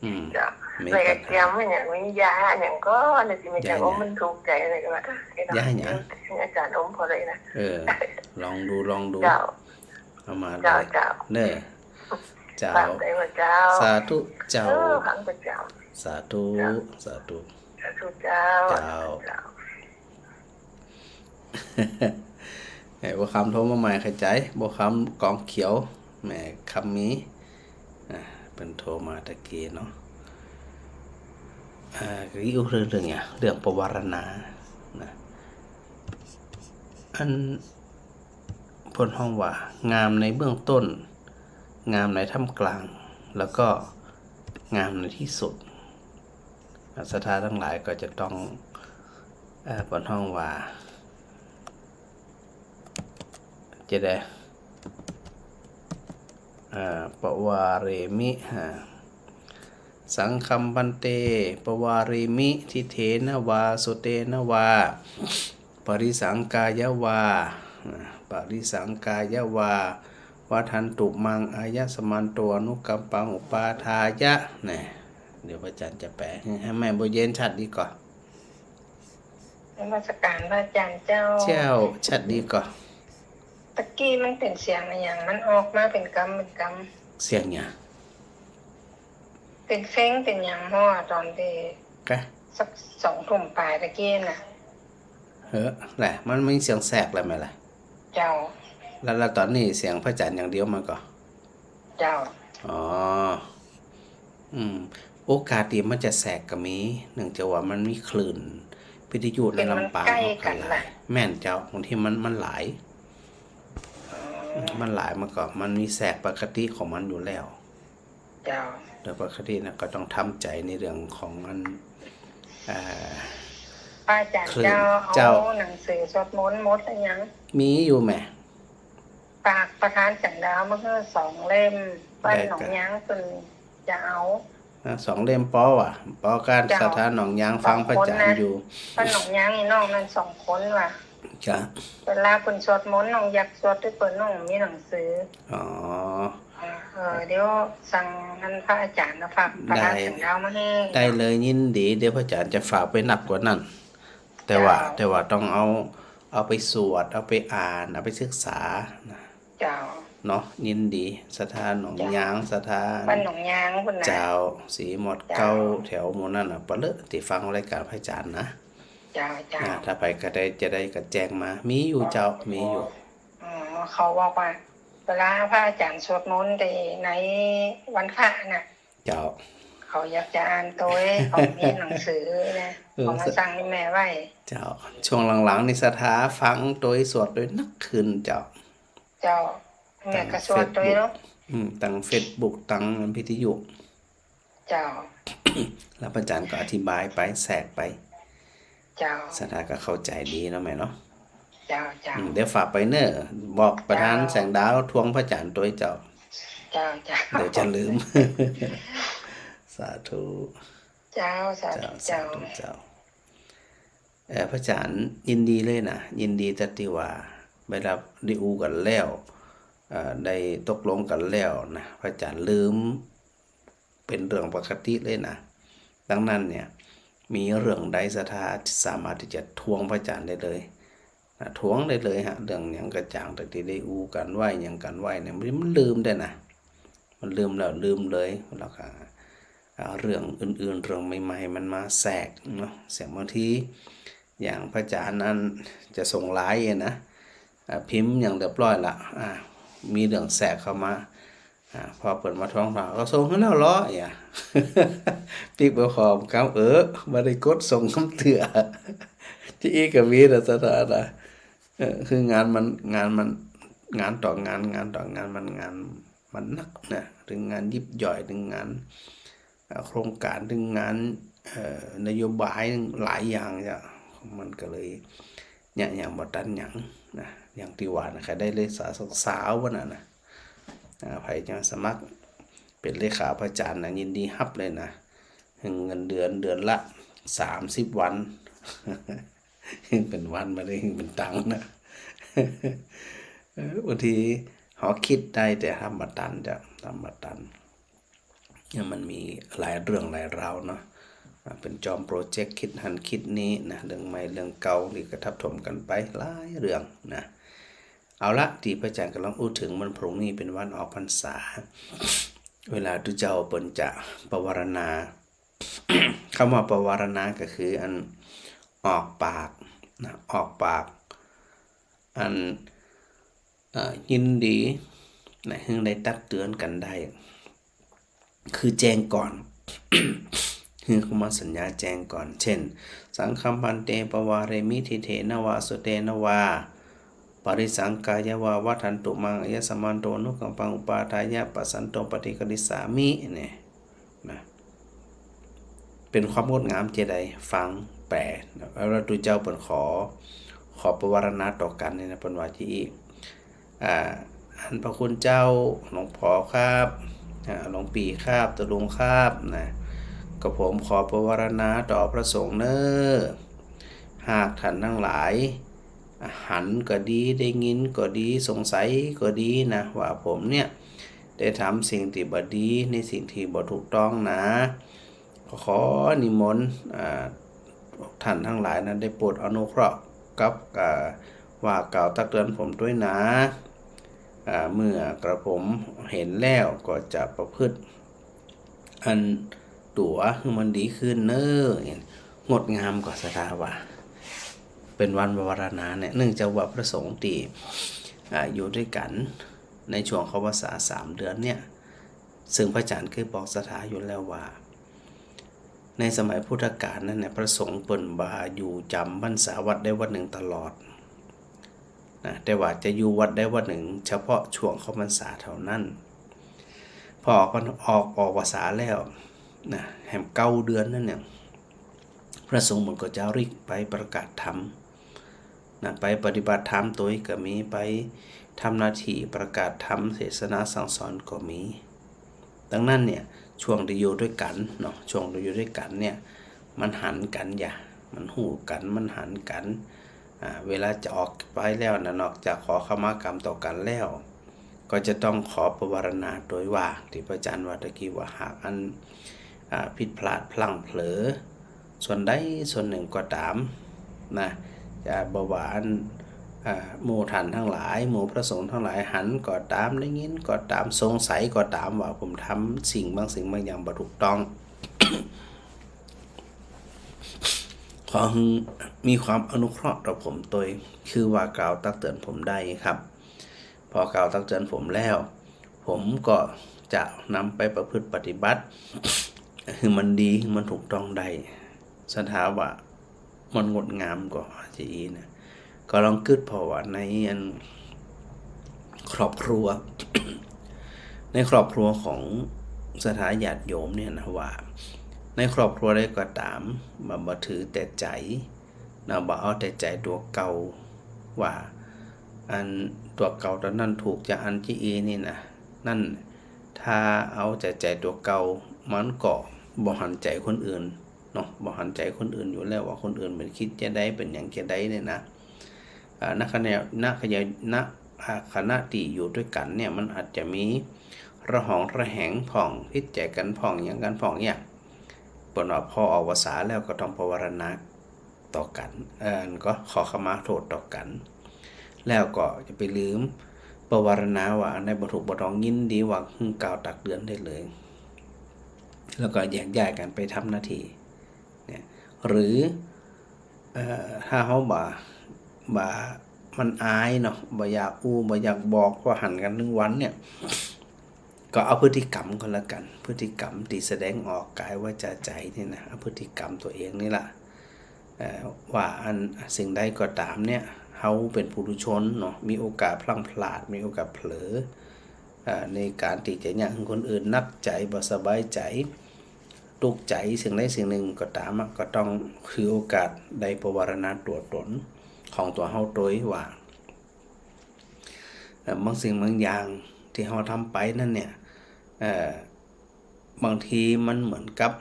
อืม เจ้า มี แม่ก็เกียมอย่าง มียาอย่างก็ อันนี้สิแม่ก็ ยาหยัง โอ้ มันถูกใจเลยก็ว่า ยาหยัง อาจารย์อมพอเลยนะ เออ ลองดู ลองดู เจ้า เอามาเลย เจ้า เจ้า เน่อ เจ้า ตามใจว่าเจ้า สาธุเจ้า เออ ฟังประจำ สาธุ เจ้า สาธุ สาธุเจ้า เจ้า สาธุเจ้า แม่บัวคำโทรมาใหม่ เข้าใจ บัวคำกองเขียว แม่คำมี อ่า เปิ้นโทรมาตะกี้เนาะ อ่า ก็อีกเรื่อง เรื่องหยัง เรื่องปวารณานะ อันเปิ้นฮ้องว่า งามในเบื้องต้น งามในท่ามกลาง แล้วก็งามในที่สุด ศรัทธาทั้งหลายก็จะต้อง เอ่อ เปิ้นฮ้องว่า จะได้ เอ่อ ปวาเรมิ อ่า สังฆัมภันเต ปวาเรมิ ทิฏฐินะวา สุเตนะวา ปริสังกายะวา อ่า ปริสังกายะวา วัฏฏันตุมัง อายัสมันโต อนุกัมปัง อุปาทายะ นะ เดี๋ยวพระอาจารย์จะแปลให้ ให้แม่บัวเย็นชัดดีกว่า นมัสการพระอาจารย์เจ้า เจ้า ชัดดีก่อ ตะกี้มันเป๋นเสียงอะหยัง มันออกมาเป๋นกำ เป๋นกำ เสียงหยัง เป๋นเฟ้งเป๋นหยังฮ้อ ตอนตี้ กะ สักสองทุ่มป๋ายตะกี้น่ะ เฮ้อ แหละ มันมีเสียงแสกแล้วไหมล่ะ เจ้า แล้ว แล้วตอนนี้เสียงพระอาจารย์อย่างเดียวมาก่อ เจ้า อ๋อ อืม โอกาสตี้มันจะแสกก็มี เนื่องจากว่ามันมีคลื่นวิทยุในลำปาง เป๋นมันใก้กั๋น หลาย แม่นเจ้า บางทีมัน มันหลาย อ๋อ มันหลาย มันก็ มันมีแสกปกติของมันอยู่แล้ว เจ้า โดยปกตินะ ก็ต้องทำใจ๋ในเรื่องของมัน เอ่อ ระอาจ๋ารย์ คือ เจ้า เจ้า เอาหนังสือสวดมนต์หมดแล้วยัง มีอยู่แหม ฝากประธานแสงดาวมาหื้อสองเล่ม ได้ ป้าหนองยางเปิ้นจะเอา อ่ะ สองเล่มปอว่ะ ปอก้าน เจ้า ศรัทธาหนองยางฟังพระอาจ๋ารย์อยู่ สองคนนะ ป้าหนองยางอีน้องนั้นสองคนว่ะ จ้ะ เวลาเปิ้นสวดมนต์น้องอยากสวดด้วยเปิ้น น้องมีหนังสือ อ๋อ เออ เดี๋ยวสั่งอันพระอาจ๋ารย์นะ ฝากประธาน ได้ แสงดาวมาหื้อ ได้เลย ยินดี เดี๋ยวพระอาจ๋ารย์จะฝากไปนักกว่านั้น แต่ว่า เจ้า แต่ว่าต้องเอา เอาไปสวด เอาไปอ่าน เอาไปศึกษานะ เจ้า เนาะ ยินดี ศรัทธาหนอง เจ้า ยาง ศรัทธา บ้านหนองยางพุ้นนะ เจ้า สีหมด เจ้า เก้าแถวหมู่นั้นน่ะ ปะเลอะตี้ฟังรายก๋านพระอาจ๋ารย์นะ เจ้า เจ้า อ่า ถ้าไปก็ได้ จะได้ก็แจ้งมา มีอยู่เจ้า มีอยู่ อ๋อ เขาบอกว่า เวลาพระอาจ๋ารย์สวดมนต์ในวันพระน่ะ เจ้า เขาอยากจะอ่านตวย เขามีหนังสือนะ เออ เขามาสั่งให้แม่ไว้ เจ้า ช่วงหลังๆ นี่ศรัทธาฟังตวยสวดตวยนักขึ้นเจ้า เจ้า แม่ก็สวดตวยเนาะ อืม ตังเฟซบุ๊ก ตังวิทยุ เจ้า แล้วพระอาจ๋ารย์ก็อธิบายไป แสกไป เจ้า ศรัทธาก็เข้าใจ๋ดีเนาะแม่เนาะ เจ้า เจ้า อืม เดี๋ยวฝากไปเน้อ บอกประธาน เจ้า แสงดาวทวงพระอาจ๋ารย์ตวยเจ้า เจ้า เจ้า เดี๋ยวจะลืม สาธุ เจ้า สาธุ เจ้า เจ้า สาธุเจ้า เอ่อ พระอาจ๋ารย์ยินดีเลยนะ ยินดีตั๊ดตี้ว่า เวลาได้อู้กั๋นแล้ว เอ่อ ได้ตกลงกั๋นแล้วนะ พระอาจ๋ารย์ลืม เป๋นเรื่องปกติเลยนะ ดังนั้นเนี่ย มีเรื่องใดศรัทธาสามารถตี้จะทวงพระอาจ๋ารย์ได้เลยนะ ทวงได้เลยฮะ เรื่องหยังกระจ่าง ตั๊ดตี้ได้อู้กั๋นไว้ หยังกั๋นไว้เนี่ย มัน มันลืมได้นะ มันลืมแล้วลืมเลย แล้วก็ อ่า เรื่องอื่นๆ เรื่องใหม่ๆ มันมาแสกเนาะ เสียบางที อย่างพระอาจ๋ารย์นั้นจะส่งไลน์นะ อ่า พิมพ์อย่างเรียบร้อยละ อ่า มีเรื่องแสกเข้ามา อ่า พอเปิ้นมาทวงถาม ก็ส่งหื้อแล้วเหรอ อย่า ปิ๊กบ่พร้อมครับ เออ บ่ได้กดส่งกำเตื้อ จะอี้ก็มีนะศรัทธานะ เออ คืองานมัน งานมัน งานต่องาน งานต่องาน มันงาน มันนักนะ ตึงงานยิบย่อย ตึงงาน เอ่อ โครงก๋าน ตึงงาน เอ่อ นโยบายหลายอย่างจ้ะ มันก็เลย เนี่ย ยังบ่ตันหยังนะ อย่างตี้ว่านะ ใผได้เลขาสาวๆ วะน่ะนะ อ่า ใผจะสมัครเป๋นเลขาพระอาจ๋ารย์นะ ยินดีฮับเลยนะ หื้อเงินเดือนเดือนละสามสิบวัน หื้อเป๋นวันบ่ได้หื้อเป๋นตังค์นะ เออ บางทีเฮาคิดได้แต่ทำบ่ตันจ้ะ ทำบ่ตัน เนี่ยมันมีหลายเรื่องหลายราวเนาะ อ่า เป๋นจอมโปรเจกต์ คิดหั้นคิดนี้นะ เรื่องใหม่เรื่องเก่านี่ก็ทับถมกั๋นไปหลายเรื่องนะ เอาละ ตี้พระอาจ๋ารย์ก่ำลังอู้เถิงวันพรุ่งนี้เป๋นวันออกพรรษา เวลาตุ๊เจ้าเปิ้นจะปวารณา กำว่าปวารณาก็คืออันออกปากนะ ออกปาก อัน เอ่อ ยินดีนะ หื้อได้ตักเตือนกั๋นได้ คือแจ้งก่อน หื้อคำมั่นสัญญาแจ้งก่อน เช่น สังฆัง ภันเต ปวาเรมิ ทิฏฐินะวา อสุเตนะวา ปาริสังกายะวา วัฏฏันตุมัง อายะสมันโต อนุกัมปัง อุปาทายะ ปัสสันโต ปะฏิกริสสามิ เนี่ย นะ เป๋นความงดงามจะใด ฟัง แป๋ แล้วตุ๊เจ้าเปิ้นขอ ขอปวารณาต่อกั๋นเนี่ยนะ เปิ้นว่าจะอี้ อ่า อันพระคุณเจ้า หลวงพ่อครับ อ่า หลวงปี้ครับ ตุ๊ลุงครับ นะ กระผมขอปวารณาต่อพระสงฆ์เน้อ หากท่านทั้งหลาย หันก็ดี ได้ยินก็ดี สงสัยก็ดีนะ ว่าผมเนี่ย ได้ทำสิ่งตี้บ่ดี ในสิ่งตี้บ่ถูกต้องนะ ก็ขอนิมนต์ อ่า ท่านทั้งหลายนะ ได้โปรดอนุเคราะห์กับ อ่า ว่ากล่าวตักเตือนผมตวยนะ อ่า เมื่อกระผมเห็นแล้วก็จะประพฤติ อันตั๋วหื้อมันดีขึ้นเน้อ เนี่ย งดงามก่อศรัทธาว่า เป๋นวันปวารณาเนี่ย เนื่องจากว่าพระสงฆ์ตี้ อ่า อยู่ตวยกั๋นในช่วงเข้าพรรษาสามเดือนเนี่ย ซึ่งพระอาจ๋ารย์เกยบอกศรัทธาอยู่แล้วว่า ในสมัยพุทธกาลนั้นเนี่ย พระสงฆ์เปิ้นบ่าอยู่จ๋ำพรรษาวัดใดวัดนึ่งตลอด นะ แต่ว่าจะอยู่วัดใดวัดนึ่งเฉพาะช่วงเข้าพรรษาเท่านั้น พอออกพรร- ออก ออกพรรษาแล้วนะ แหมเก้าเดือนนั้นเนี่ย พระสงฆ์เปิ้นก็จาริกไปประกาศธรรมนะ ไปปฏิบัติธรรมตวยก็มี ไปทำหน้าตี้ประกาศธรรม เทศนาสั่งสอนก็มี ดังนั้นเนี่ย ช่วงตี้อยู่ตวยกั๋นเนาะ ช่วงตี้อยู่ตวยกั๋นเนี่ย มันหันกั๋นอย่า มันฮู้กั๋น มันหันกั๋น อ่า เวลาจะออกไปแล้วนะ นอกจากขอขมากรรมต่อกั๋นแล้ว ก็จะต้องขอปวารณาตวยว่า ตี้พระอาจารย์ว่าตะกี้ว่า หากอัน อ่า ผิดพลาดพลั้งเผลอ ส่วนใดส่วนนึ่งก็ต๋ามนะ จะบ่ว่าอัน อ่า หมู่ท่านตังหลาย หมู่พระสงฆ์ตังหลายหันก็ต๋าม ได้ยินก็ต๋าม สงสัยก็ต๋ามว่าผมทำสิ่งบางสิ่งบางอย่างบ่ถูกต้อง ขอหื้อมีความอนุเคราะห์ต่อผมตวย คือว่ากล่าวตักเตือนผมได้ครับ พอกล่าวตักเตือนผมแล้ว ผมก็จะนำไปประพฤติปฏิบัติ หื้อมันดี หื้อมันถูกต้องได้ ศรัทธาว่ามันงดงามก็จะอี้นะ ก็ลองกึ๊ดผ่อว่าในอันครอบครัว ในครอบครัวของศรัทธาญาติโยมเนี่ยนะ ว่าในครอบครัวใดก็ต๋าม บ่ บ่ถือแต่ใจ๋นะ บ่เอาแต่ใจ๋ตั๋วเก่า ว่าอันตั๋วเก่าตั๋วนั้นถูกจาอั้นจาอี้นี่นะ นั้น ถ้าเอาแต่ใจ๋ตั๋วเก่า มันก็บ่หันใจ๋คนอื่นเนาะ บ่หันใจ๋คนอื่นอยู่แล้ว ว่าคนอื่นเปิ้นกึ๊ดจาใด เป๋นหยังจาใดเนี่ยนะ อ่า ในขณะ ในขณะ ใน อ่า ขณะตี้อยู่ตวยกั๋นเนี่ย มันอาจจะมีระหองระแหงพ่อง ผิดใจ๋กั๋นพ่อง หยังกั๋นพ่องเนี่ย เปิ้นว่าพอออกพรรษาแล้วก็ต้องปวารณาต่อกั๋น เอ่อ ก็ขอขมาโต้ษต่อกั๋น แล้วก็จะไปลืมปวารณาว่าอันใดบ่ถูกบ่ต้อง ยินดีว่าหื้อกล่าวตักเตือนได้เลย แล้วก็แยกย้ายกั๋นไปทำหน้าตี้เนี่ย หรือ เอ่อ ถ้าเฮาบ่ บ่ มันอายเนาะ บ่อยากอู้ บ่อยากบอก ว่าหันกั๋นตึงวันเนี่ย ก็เอาพฤติกรรมก็แล้วกั๋น พฤติกรรมตี้แสดงออกกายวาจาใจ๋นี่นะ เอาพฤติกรรมตั๋วเองนี่ล่ะ เอ่อ ว่าอันสิ่งใดก็ต๋ามเนี่ย เฮาเป๋นปุถุชนเนาะ มีโอกาสพลั้งพลาด มีโอกาสเผลอ เอ่อ ในก๋านตี้จะเยียะหื้อคนอื่นหนักใจ๋ บ่สบายใจ๋ ตุ๊กใจ๋ สิ่งใดสิ่งนึ่งก็ต๋ามอะ ก็ต้องถือโอกาสได้ปวารณาตั๋วต๋นของตั๋วเฮาตวยว่า เอ่อ บางสิ่งบางอย่างตี้เฮาทำไปนั้นเนี่ย เอ่อ บางทีมันเหมือนกับ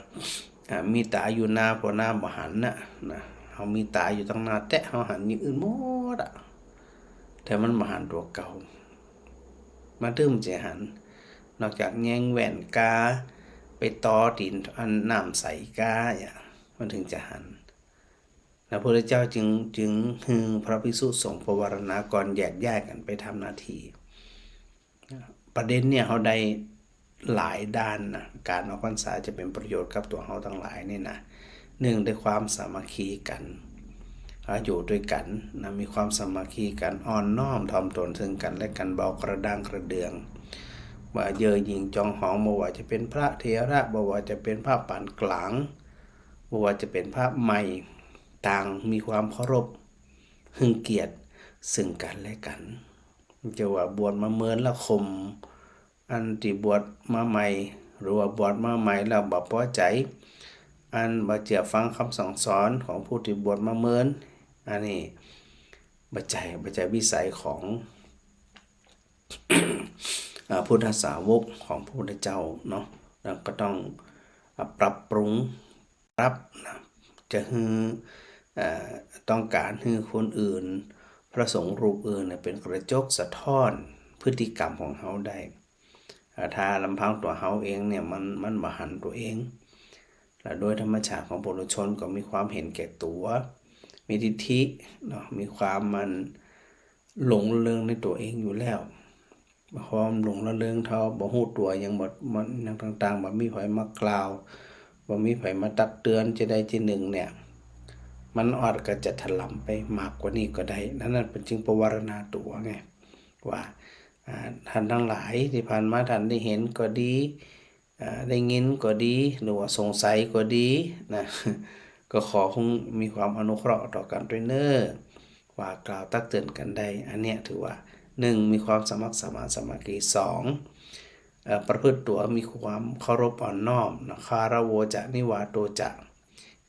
อ่า มีต๋าอยู่หน้า ผ่อหน้าบ่หันน่ะ นะ เฮามีต๋าอยู่ตังหน้าแต๊ เฮาหันอย่างอื่นหมดอะ แต่มันบ่หันตั๋วเก่า มันตึงจะหัน นอกจากแยงแว่นกา ไปต่อตี๋นอันน้ำใสกา เนี่ย มันตึงจะหัน พระพุทธเจ้าจึง จึงหื้อพระภิกษุสงฆ์ปวารณาก่อนแยกย้ายกั๋นไปทำหน้าตี้ ประเด็นเนี่ยเฮาได้หลายด้านนะ ก๋านออกพรรษาจะเป๋นประโยชน์กับตั๋วเฮาตังหลายนี่นะ นึ่ง ได้ความสามัคคีกั๋น อ่า อยู่ตวยกั๋นนะ มีความสามัคคีกั๋น อ่อนน้อมถ่อมตนซึ่งกั๋นและกั๋น บ่กระด้างกระเดื่อง บ่เย่อหยิ่งจองหอง บ่ว่าจะเป๋นพระเถระ บ่ว่าจะเป๋นพระปานก๋าง บ่ว่าจะเป๋นพระใหม่ ต่างมีความเคารพ หื้อเกียรติซึ่งกั๋นและกั๋น จะว่าบวชมาเมินแล้วข่มอันตี้บวชมาใหม่ หรือว่าบวชมาใหม่แล้วบ่ปอใจ๋ อันบ่เจื้อฟังกำสั่งสอนของผู้ตี้บวชมาเมิน อันนี้บ่ใจ้ บ่ใจ้วิสัยของ อ่า พุทธสาวกของพระพุทธเจ้าเนาะ แล้วก็ต้อง อ่า ปรับปรุง ปรับนะ จะหื้อ เอ่อ ต้องก๋านหื้อคนอื่น พระสงฆ์รูปอื่นเนี่ยเป๋นกระจกสะท้อนพฤติกรรมของเฮาได้ อ่า ถ้าลำพังตั๋วเฮาเองเนี่ย มัน มันบ่หันตั๋วเอง แล้วโดยธรรมชาติของปุถุชนก็มีความเห็นแก่ตั๋ว มีทิฐิเนาะ มีความมันหลงระเริงในตั๋วเองอยู่แล้ว ความหลงระเริงเฮาบ่ฮู้ตั๋วหยัง บ่ มันหยังต่างๆ บ่มีใผมากล่าว บ่มีใผมาตักเตือนจาใดจานึ่งเนี่ย มันอาจก็จะถล่มไปมากกว่านี้ก็ได้ นั้น นั้นเปิ้นจึงปวารณาตั๋วไง ว่า อ่า ต้านตังหลายตี้ผ่านมาต้านได้หันก็ดี อ่า ได้ยินก็ดี หรือว่าสงสัยก็ดีนะ ก็ขอหื้อมีความอนุเคราะห์ต่อกั๋นตวยเน่อ ว่ากล่าวตักเตือนกั๋นได้ อันเนี้ยถือว่า นึ่ง มีความสมัครสมานสามัคคี สอง เอ่อ ประพฤติตั๋วมีความเคารพอ่อนน้อมนะ คารโวจะ นิวาโตจะ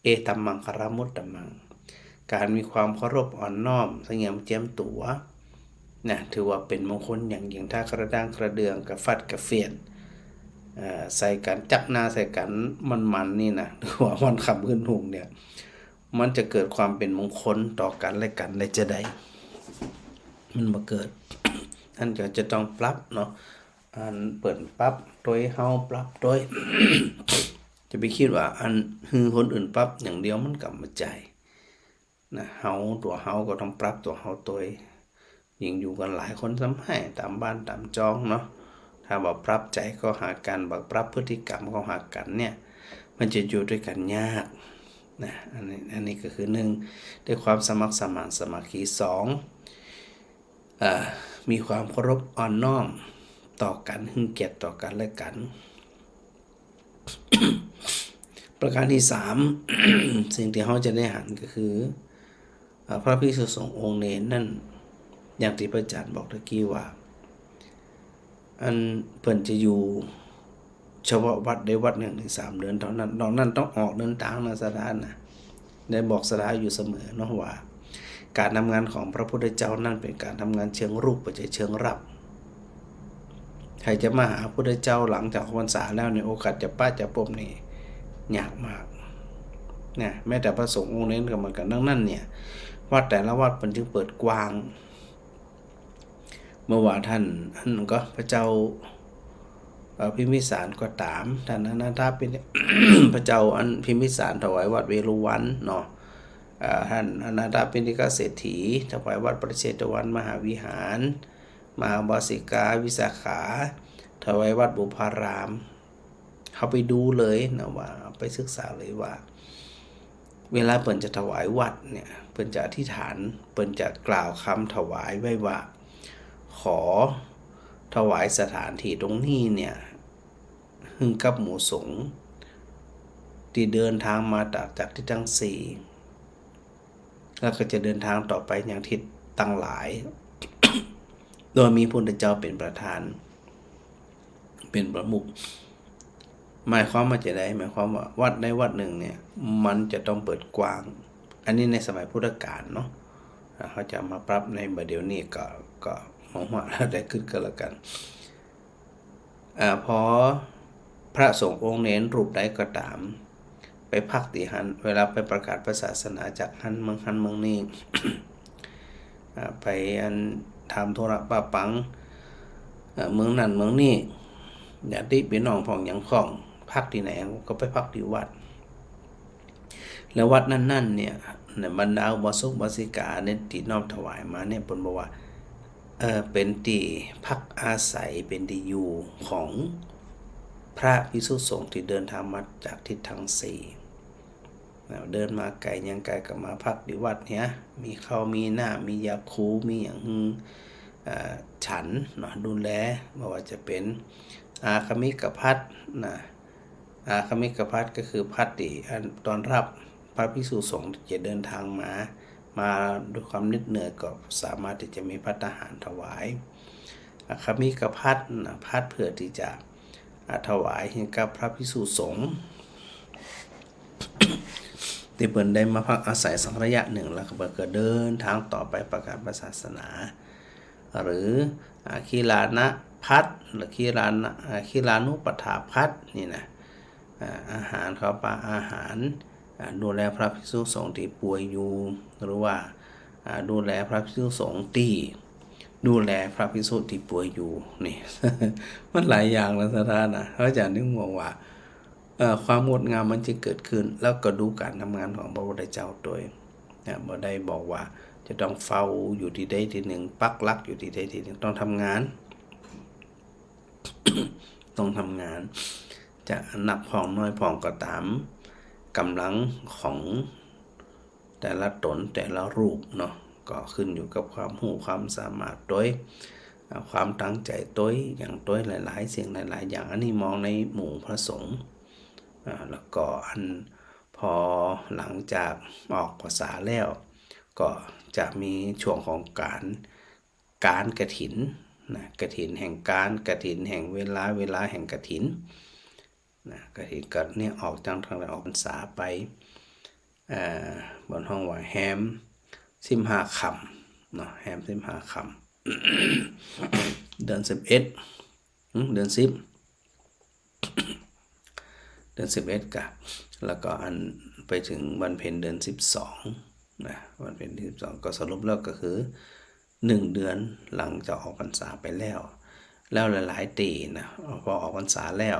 เอตัมมังคลมุตตมัง ก๋านมีความเคารพอ่อนน้อม สงบเจียมตั๋ว นะ ถือว่าเป๋นมงคลอย่างยิ่ง ถ้ากระด้างกระเดื่อง กระฟัดกระเฟียด เอ่อ ใส่กั๋นจักหน้า ใส่กั๋นหมั่นๆ นี่นะ ถือว่าวันค่ำคืนฮุ่งเนี่ย มันจะเกิดความเป๋นมงคลต่อกั๋นและกั๋นได้จาใด มันบ่เกิด อันก็จะต้องปรับเนาะ อันเปิ้นปรับตวย เฮาปรับตวย จะไปกึ๊ดว่าอันหื้อคนอื่นปรับอย่างเดียวมันก็บ่ใจ้นะ เฮา ตั๋วเฮาก็ต้องปรับตั๋วเฮาตวย ยิ่งอยู่กั๋นหลายคนซ้ำฮ้าย ต๋ามบ้านต๋ามจองเนาะ ถ้าบ่ปรับใจ๋เข้าหากั๋น บ่ปรับพฤติกรรมเข้าหากั๋นเนี่ย มันจะอยู่ตวยกั๋นยากนะ อันนี้ อันนี้ก็คือหนึ่ง ตวยความสมัครสมานสามัคคี สอง เอ่อ มีความเคารพอ่อนน้อมต่อกั๋น หื้อเกียรติต่อกั๋นและกั๋น ประการตี้สาม สิ่งตี้เฮาจะได้หันก็คือ เอ่อ พระภิกษุสงฆ์องค์เณรนั้น อย่างตี้พระอาจ๋ารย์บอกตะกี้ว่า อันเปิ้นจะอยู่เฉพาะวัดใดวัดนึ่งเถิงสามเดือนเต้านั้น นอกนั้นต้องออกเดินตางนะศรัทธานะ ได้บอกศรัทธาอยู่เสมอเนาะว่า ก๋านทำงานของพระพุทธเจ้านั้นเป๋นก๋านทำงานเชิงรุก บ่ใจ้เชิงรับ ใผจะมาหาพุทธเจ้าหลังจากออกพรรษาแล้วเนี่ย โอกาสจะปะจะปมนี่ยากมากนะ แม้แต่พระสงฆ์องค์เณรก็เหมือนกั๋น ดังนั้นเนี่ย วัดแต่ละวัดเปิ้นจึงเปิดกว้าง บ่ว่าต้าน อันนั้นก็พระเจ้า เอ่อ พิมพิสารก็ต๋าม ต้านอนาถปิณฑ- พระเจ้าอันพิมพิสารถวายวัดเวฬุวันเนาะ เอ่อ ต้านอนาถปิณฑิกเศรษฐีถวายวัดประเชตวันมหาวิหาร มหาอุบาสิกาวิสาขาถวายวัดบุพาราม เฮาไปดูเลยนะว่า ไปศึกษาเลยว่า เวลาเปิ้นจะถวายวัดเนี่ย เปิ้นจะอธิษฐาน เปิ้นจะกล่าวกำถวายไว้ว่า ขอถวายสถานตี้ตรงนี้เนี่ย หื้อกับหมู่สงฆ์ตี้เดินตางมาจาก จากทิศตังสี่ แล้วก็จะเดินตางต่อไปยังทิศตังหลาย โดยมีพระพุทธเจ้าเป๋นประธาน เป๋นประมุข หมายความว่าจาใด หมายความว่าวัดใดวัดนึ่งเนี่ย มันจะต้องเปิดกว้าง อันนี้ในสมัยพุทธกาลเนาะ อ่า เฮาจะมาปรับในบ่าเดี่ยวนี้ก็ ก็มองว่าแล้วแต่กึ๊ดก็แล้วกั๋น อ่า พอพระสงฆ์องค์เณรรูปใดก็ต๋าม ไปพักตี้หั้น เวลาไปประกาศพระศาสนาจากหั้นเมืองหั้นเมืองนี้ อ่า ไปอันถามธุระปะปัง อ่า เมืองนั้นเมืองนี้ ญาติปี้น้องพ่องหยังพ่อง พักตี้ไหนก็ไปพักตี้วัด แล้ววัดนั้นๆ เนี่ย ในบรรดาอุบาสกอุบาสิกาเนี่ยตี้น้อมถวายมาเนี่ย เปิ้นบอกว่า เอ่อ เป๋นตี้พักอาศัย เป๋นตี้อยู่ของพระภิกษุสงฆ์ตี้เดินตางมาจากทิศตังสี่ นะ เดินมาไก๋หยังไก๋ก็มาพักตี้วัดเนี่ย มีข้าวมีน้ำ มียาคู มีหยังหื้อ เอ่อ ฉันเนาะ ดูแล บ่ว่าจะเป๋นอาคมิกภัตตร์นะ อาคมิกภัตตร์ก็คือภัตตร์ตี้อันต้อนรับพระภิกษุสงฆ์ตี้จะเดินตางมา มาด้วยความเหน็ดเหนื่อยก็สามารถตี้จะมีภัตตาหารถวาย อาคมิกภัตตร์นะ ภัตตร์เพื่อตี้จะ อ่า ถวายหื้อกับพระภิกษุสงฆ์ ตี้เปิ้นได้มาพักอาศัยสักระยะนึ่ง แล้วก็เปิ้นก็เดินตางต่อไปประกาศพระศาสนา หรือ อ่า คิลานะภัตตร์ หรือคิลานะ อ่า คิลานุปัฏฐาภัตตร์นี่นะ อ่า อาหาร ข้าวปลาอาหาร อ่า ดูแลพระภิกษุสงฆ์ตี้ป่วยอยู่ หรือว่า อ่า ดูแลพระภิกษุสงฆ์ตี้ดูแลพระภิกษุตี้ป่วยอยู่ นี่ มันหลายอย่างนะศรัทธานะ พระอาจ๋ารย์จึงบอกว่า เอ่อ ความงดงามมันจะเกิดขึ้น แล้วก็ดูก๋านทำงานของพระพุทธเจ้าตวย นะ บ่ได้บอกว่าจะต้องเฝ้าอยู่ตี้ใดตี้นึ่ง ปักหลักอยู่ตี้ใดตี้นึ่ง ต้องทำงาน ต้องทำงาน จะนักพ่องน้อยพ่องก็ต๋าม ก๋ำลังของแต่ละต๋นแต่ละรูปเนาะ ก็ขึ้นอยู่กับความฮู้ความสามารถตวย อ่า ความตั้งใจ๋ตวย หยังตวย หลายๆ สิ่งหลายๆ อย่าง อันนี้มองในหมู่พระสงฆ์ อ่า แล้วก็อันพอหลังจากออกพรรษาแล้ว ก็จะมีช่วงของก๋าน ก๋านกฐินนะ กฐินแห่งก๋าน กฐินแห่งเวลา เวลาแห่งกฐินนะ กฐินก็เนี่ยออกจากทางออกพรรษาไป อ่า เปิ้นฮ้องว่าแฮมสิบห้าค่ำเนาะ แฮมสิบห้าค่ำ เดือนสิบเอ็ด หึ เดือนสิบ เดือนสิบเอ็ดกะ แล้วก็อันไปเถิงวันเพ็ญเดือนสิบสองนะ วันเพ็ญเดือนสิบสอง ก็สรุปแล้วก็คือหนึ่งเดือนหลังจากออกพรรษาไปแล้ว แล้วหลายๆ ตี้นะ พอออกพรรษาแล้ว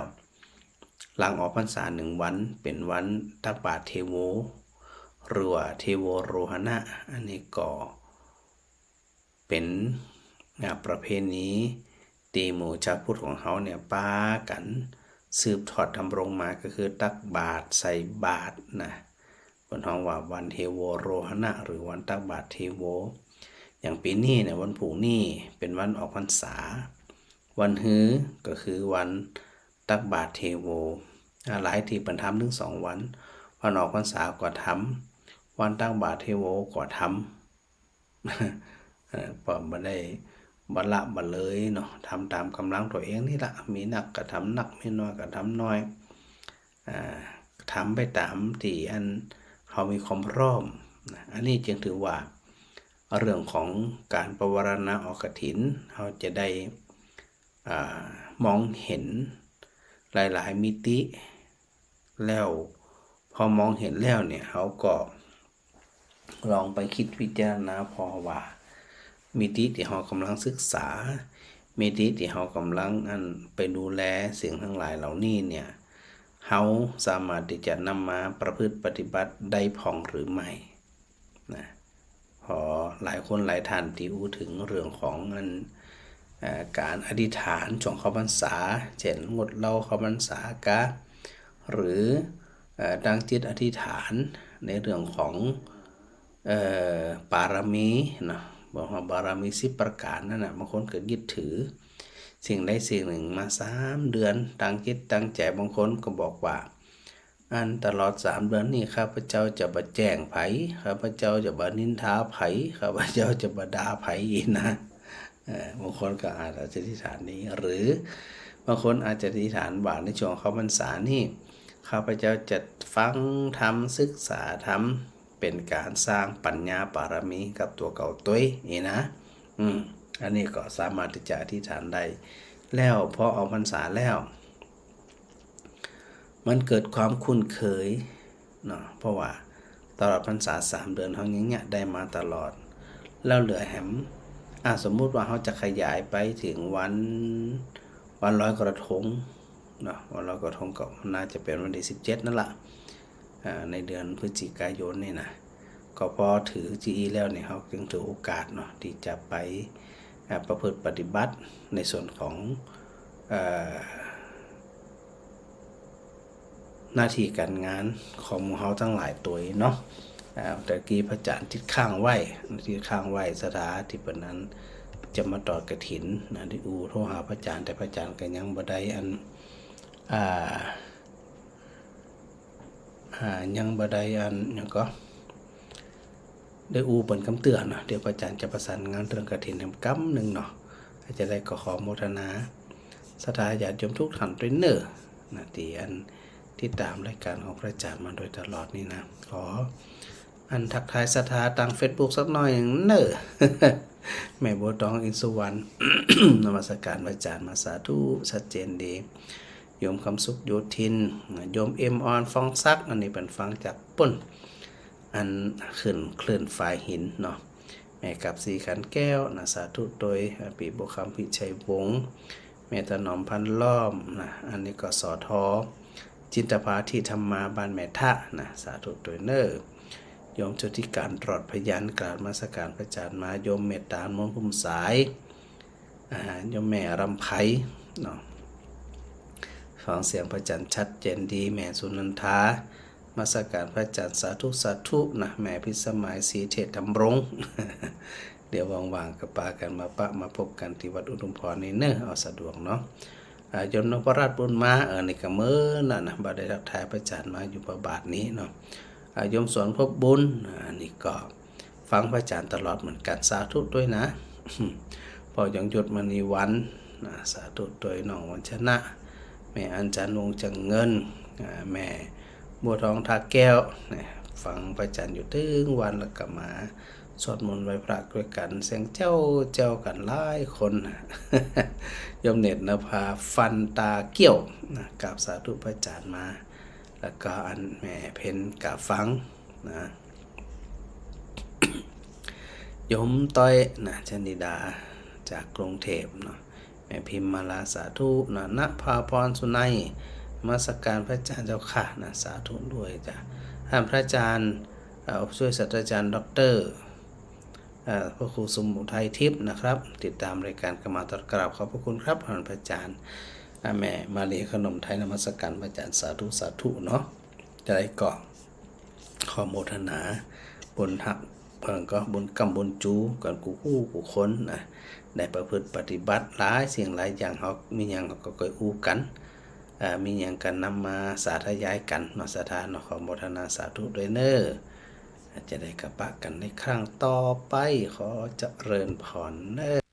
หลังออกพรรษาหนึ่งวัน เป๋นวันตักบาตรเทโว หรือว่าเทโวโรหณะ อันนี้ก็ เป๋น อ่า ประเพณีตี้หมู่จาวพุทธของเฮาเนี่ย ปากั๋นสืบทอดดำรงมา ก็คือตักบาตรใส่บาตรนะ เปิ้นฮ้องว่าวันเทโวโรหณะ หรือวันตักบาตรเทโว อย่างปี๋นี้เนี่ย วันพูกนี้เป๋นวันออกพรรษา วันฮือก็คือวันตักบาตรเทโว อ่า หลายตี้เปิ้นทำเถิงสองวัน วันออกพรรษาก็ทำ วันตักบาตรเทโวก็ทำ เอ่อ ก็บ่ได้บ่ละบ่เลยเนาะ ทำต๋ามก๋ำลังตั๋วเองนี่ละ มีนักก็ทำนัก มีน้อยก็ทำน้อย อ่า ทำไปต๋ามตี้อันเฮามีความพร้อมนะ อันนี้จึงถือว่าเรื่องของก๋านปวารณาออกกฐิน เฮาจะได้ อ่า มองหันหลายๆ มิติ แล้วพอมองหันแล้วเนี่ย เฮาก็ลองไปกึ๊ดพิจารณาผ่อว่า มิติตี้เฮาก่ำลังศึกษา มิติตี้เฮาก่ำลังอันไปดูแลสิ่งตังหลายเหล่านี้เนี่ย เฮาสามารถตี้จะนำมาประพฤติปฏิบัติได้พ่องหรือไม่ นะ เพราะหลายคนหลายท่านตี้อู้เถิงเรื่องของอัน เอ่อ ก๋านอธิษฐานช่วงเข้าพรรษา เช่น งดเหล้าเข้าพรรษากา หรือ เอ่อ ตั้งจิตอธิษฐานในเรื่องของ เอ่อ ปารมีเนาะ บอกว่าปารมีสิบประก๋านนั่นน่ะ บางคนก็ยึดถือสิ่งใดสิ่งหนึ่งมาสามเดือน ตั้งจิตตั้งใจ๋ บางคนก็บอกว่า อันตลอดสามเดือนนี้ ข้าพเจ้าจะบ่แจ้งใผ ข้าพเจ้าจะบ่นินทาใผ ข้าพเจ้าจะบ่ด่าใผนะ เอ่อ บางคนก็อาจจะอธิษฐานนี้ หรือบางคนอาจจะอธิษฐานว่าในช่วงเข้าพรรษานี้ ข้าพเจ้าจะฟังธรรม ศึกษาธรรม เป๋นก๋านสร้างปัญญาปารมีกับตั๋วเก่าตวยนี่นะ อืม อันนี้ก็สามารถตี้จะอธิษฐานได้ แล้วพอออกพรรษาแล้ว มันเกิดความคุ้นเคยเนาะ เพราะว่าตลอดพรรษาสามเดือนเฮาอย่างเงี้ยได้มาตลอด แล้วเหลือแหม อ่ะ สมมุติว่าเฮาจะขยายไปเถิงวัน วันลอยกระทงเนาะ วันลอยกระทงก็น่าจะเป๋นวันตี้สิบเจ็ดนั่นละ อ่า ในเดือนพฤศจิกายนนี่นะ ก็พอถือจีอีแล้วเนี่ย เฮาจึงถือโอกาสเนาะ ตี้จะไป อ่า ประพฤติปฏิบัติในส่วนของ เอ่อ หน้าตี้ก๋านงานของหมู่เฮาตังหลายตวยเนาะ อ่า ตะกี้พระอาจ๋ารย์ติดค้างไว้ ติดค้างไว้ ศรัทธาตี้เปิ้นนั้นจะมาตอดกฐินนะ ได้อู้โทรหาพระอาจ๋ารย์ แต่พระอาจ๋ารย์ก็ยังบ่ได้อัน อ่า อ่า ยังบ่ได้อัน หยังก็ ได้อู้เปิ้นกำเตื้อเนาะ เดี๋ยวพระอาจ๋ารย์จะประสานงานเรื่องกฐินแหมกำนึ่งเนาะ อาจจะได้ก็ขอโมทนาศรัทธาญาติโยมทุกท่านตวยเน่อนะ ตี้อันติดต๋ามรายก๋านของพระอาจ๋ารย์มาโดยตลอดนี่นะ ขออันทักทายศรัทธาตางเฟซบุ๊กสักหน้อยนึ่งเน่อ แม่บัวตอง อินทร์สุวรรณ นมัสก๋านพระอาจ๋ารย์มา สาธุ ชัดเจนดี โยมคำสุข โยธิน โยมเอ็มออน ฟองศักดิ์ อันนี้เปิ้นฟังจากปุ้น อันขึ้นคลื่นฝายหินเนาะ แม่กาบศรีขันแก้วนะ สาธุตวย อ่า ปี้บัวคำ พิชัยวงศ์ แม่ถนอม พันล้อมนะ อันนี้ก็ สท จินตภา ที่ธรรมา บ้านแม่ทะนะ สาธุตวยเน่อ โยมโชติการ ตลอดพยัญชนะ กราบนมัสก๋านพระอาจ๋ารย์มา โยมเมตตา มนต์พุ่มสาย อ่า โยมแม่รำไพเนาะ ฟังเสียงพระอาจ๋ารย์ชัดเจนดี แม่สุนันทา นมัสก๋านพระอาจ๋ารย์ สาธุ สาธุนะ แม่พิสมัย ศรีเทพดำรง เดี๋ยวว่างๆ ก็ปากั๋นมาปะมาพบกั๋นตี้วัดอุทุมพรนี่เน่อ เอาสะดวกเนาะ อ่า โยมนพรัตน์ บุญมา เออ นี่ก็เมินแล้วนะ บ่ได้ทักทายพระอาจ๋ารย์มาอยู่พระบาทนี้เนาะ อ่า โยมสวนพบบุญ อ่า นี่ก็ ฟังพระอาจ๋ารย์ตลอดเหมือนกั๋น สาธุตวยนะ พ่อยงยุทธ มณีวรรณนะ สาธุตวย น้องวันชนะ แม่อัญชัน วงศ์จังเงิน อ่า แม่บัวทอง ท่าแก้วนะ ฟังพระอาจารย์อยู่ตึงวัน แล้วก็มาสวดมนต์ไหว้พระด้วยกั๋น เสียงแจ้วแจ้วกั๋นหลายคนนะ โยมเนตรนภา ฟันตาเกี้ยวนะ กราบสาธุพระอาจารย์มา แล้วก็อันแม่เพ็ญก็ฟังนะ โยมต้อยนะ ชนิดา จากกรุงเทพฯเนาะ แม่พิมมาลา สาธุนะ ณภาพรสุนัย นมัสการพระอาจารย์เจ้าค่ะนะ สาธุด้วยจ้ะ ท่านพระอาจารย์ เอ่อ ผู้ช่วยศาสตราจารย์ด็อกเตอร์ เอ่อ พระครูสมุทัยทิพย์นะครับ ติดตามรายการกลับมา กราบขอบพระคุณครับ ท่านพระอาจารย์ อ่า แม่มาลีขนมไทย นมัสการพระอาจารย์ สาธุ สาธุเนาะ จะได้ก็ ขอโมทนาบุญฮัก เปิ้นก็บุญกำบุญจู๋กั๋นกู้คู่กู้คนนะ ได้ประพฤติปฏิบัติหลายสิ่งหลายอย่าง เฮามีหยังเฮาก็ค่อยอู้กั๋น อ่า มีหยังก็นำมาสาธยายกั๋นเนาะ ศรัทธาเนาะ ขอโมทนาสาธุด้วยเน่อ จะได้กลับปะกั๋นในครั้งต่อไป ขอเจริญพรเน่อ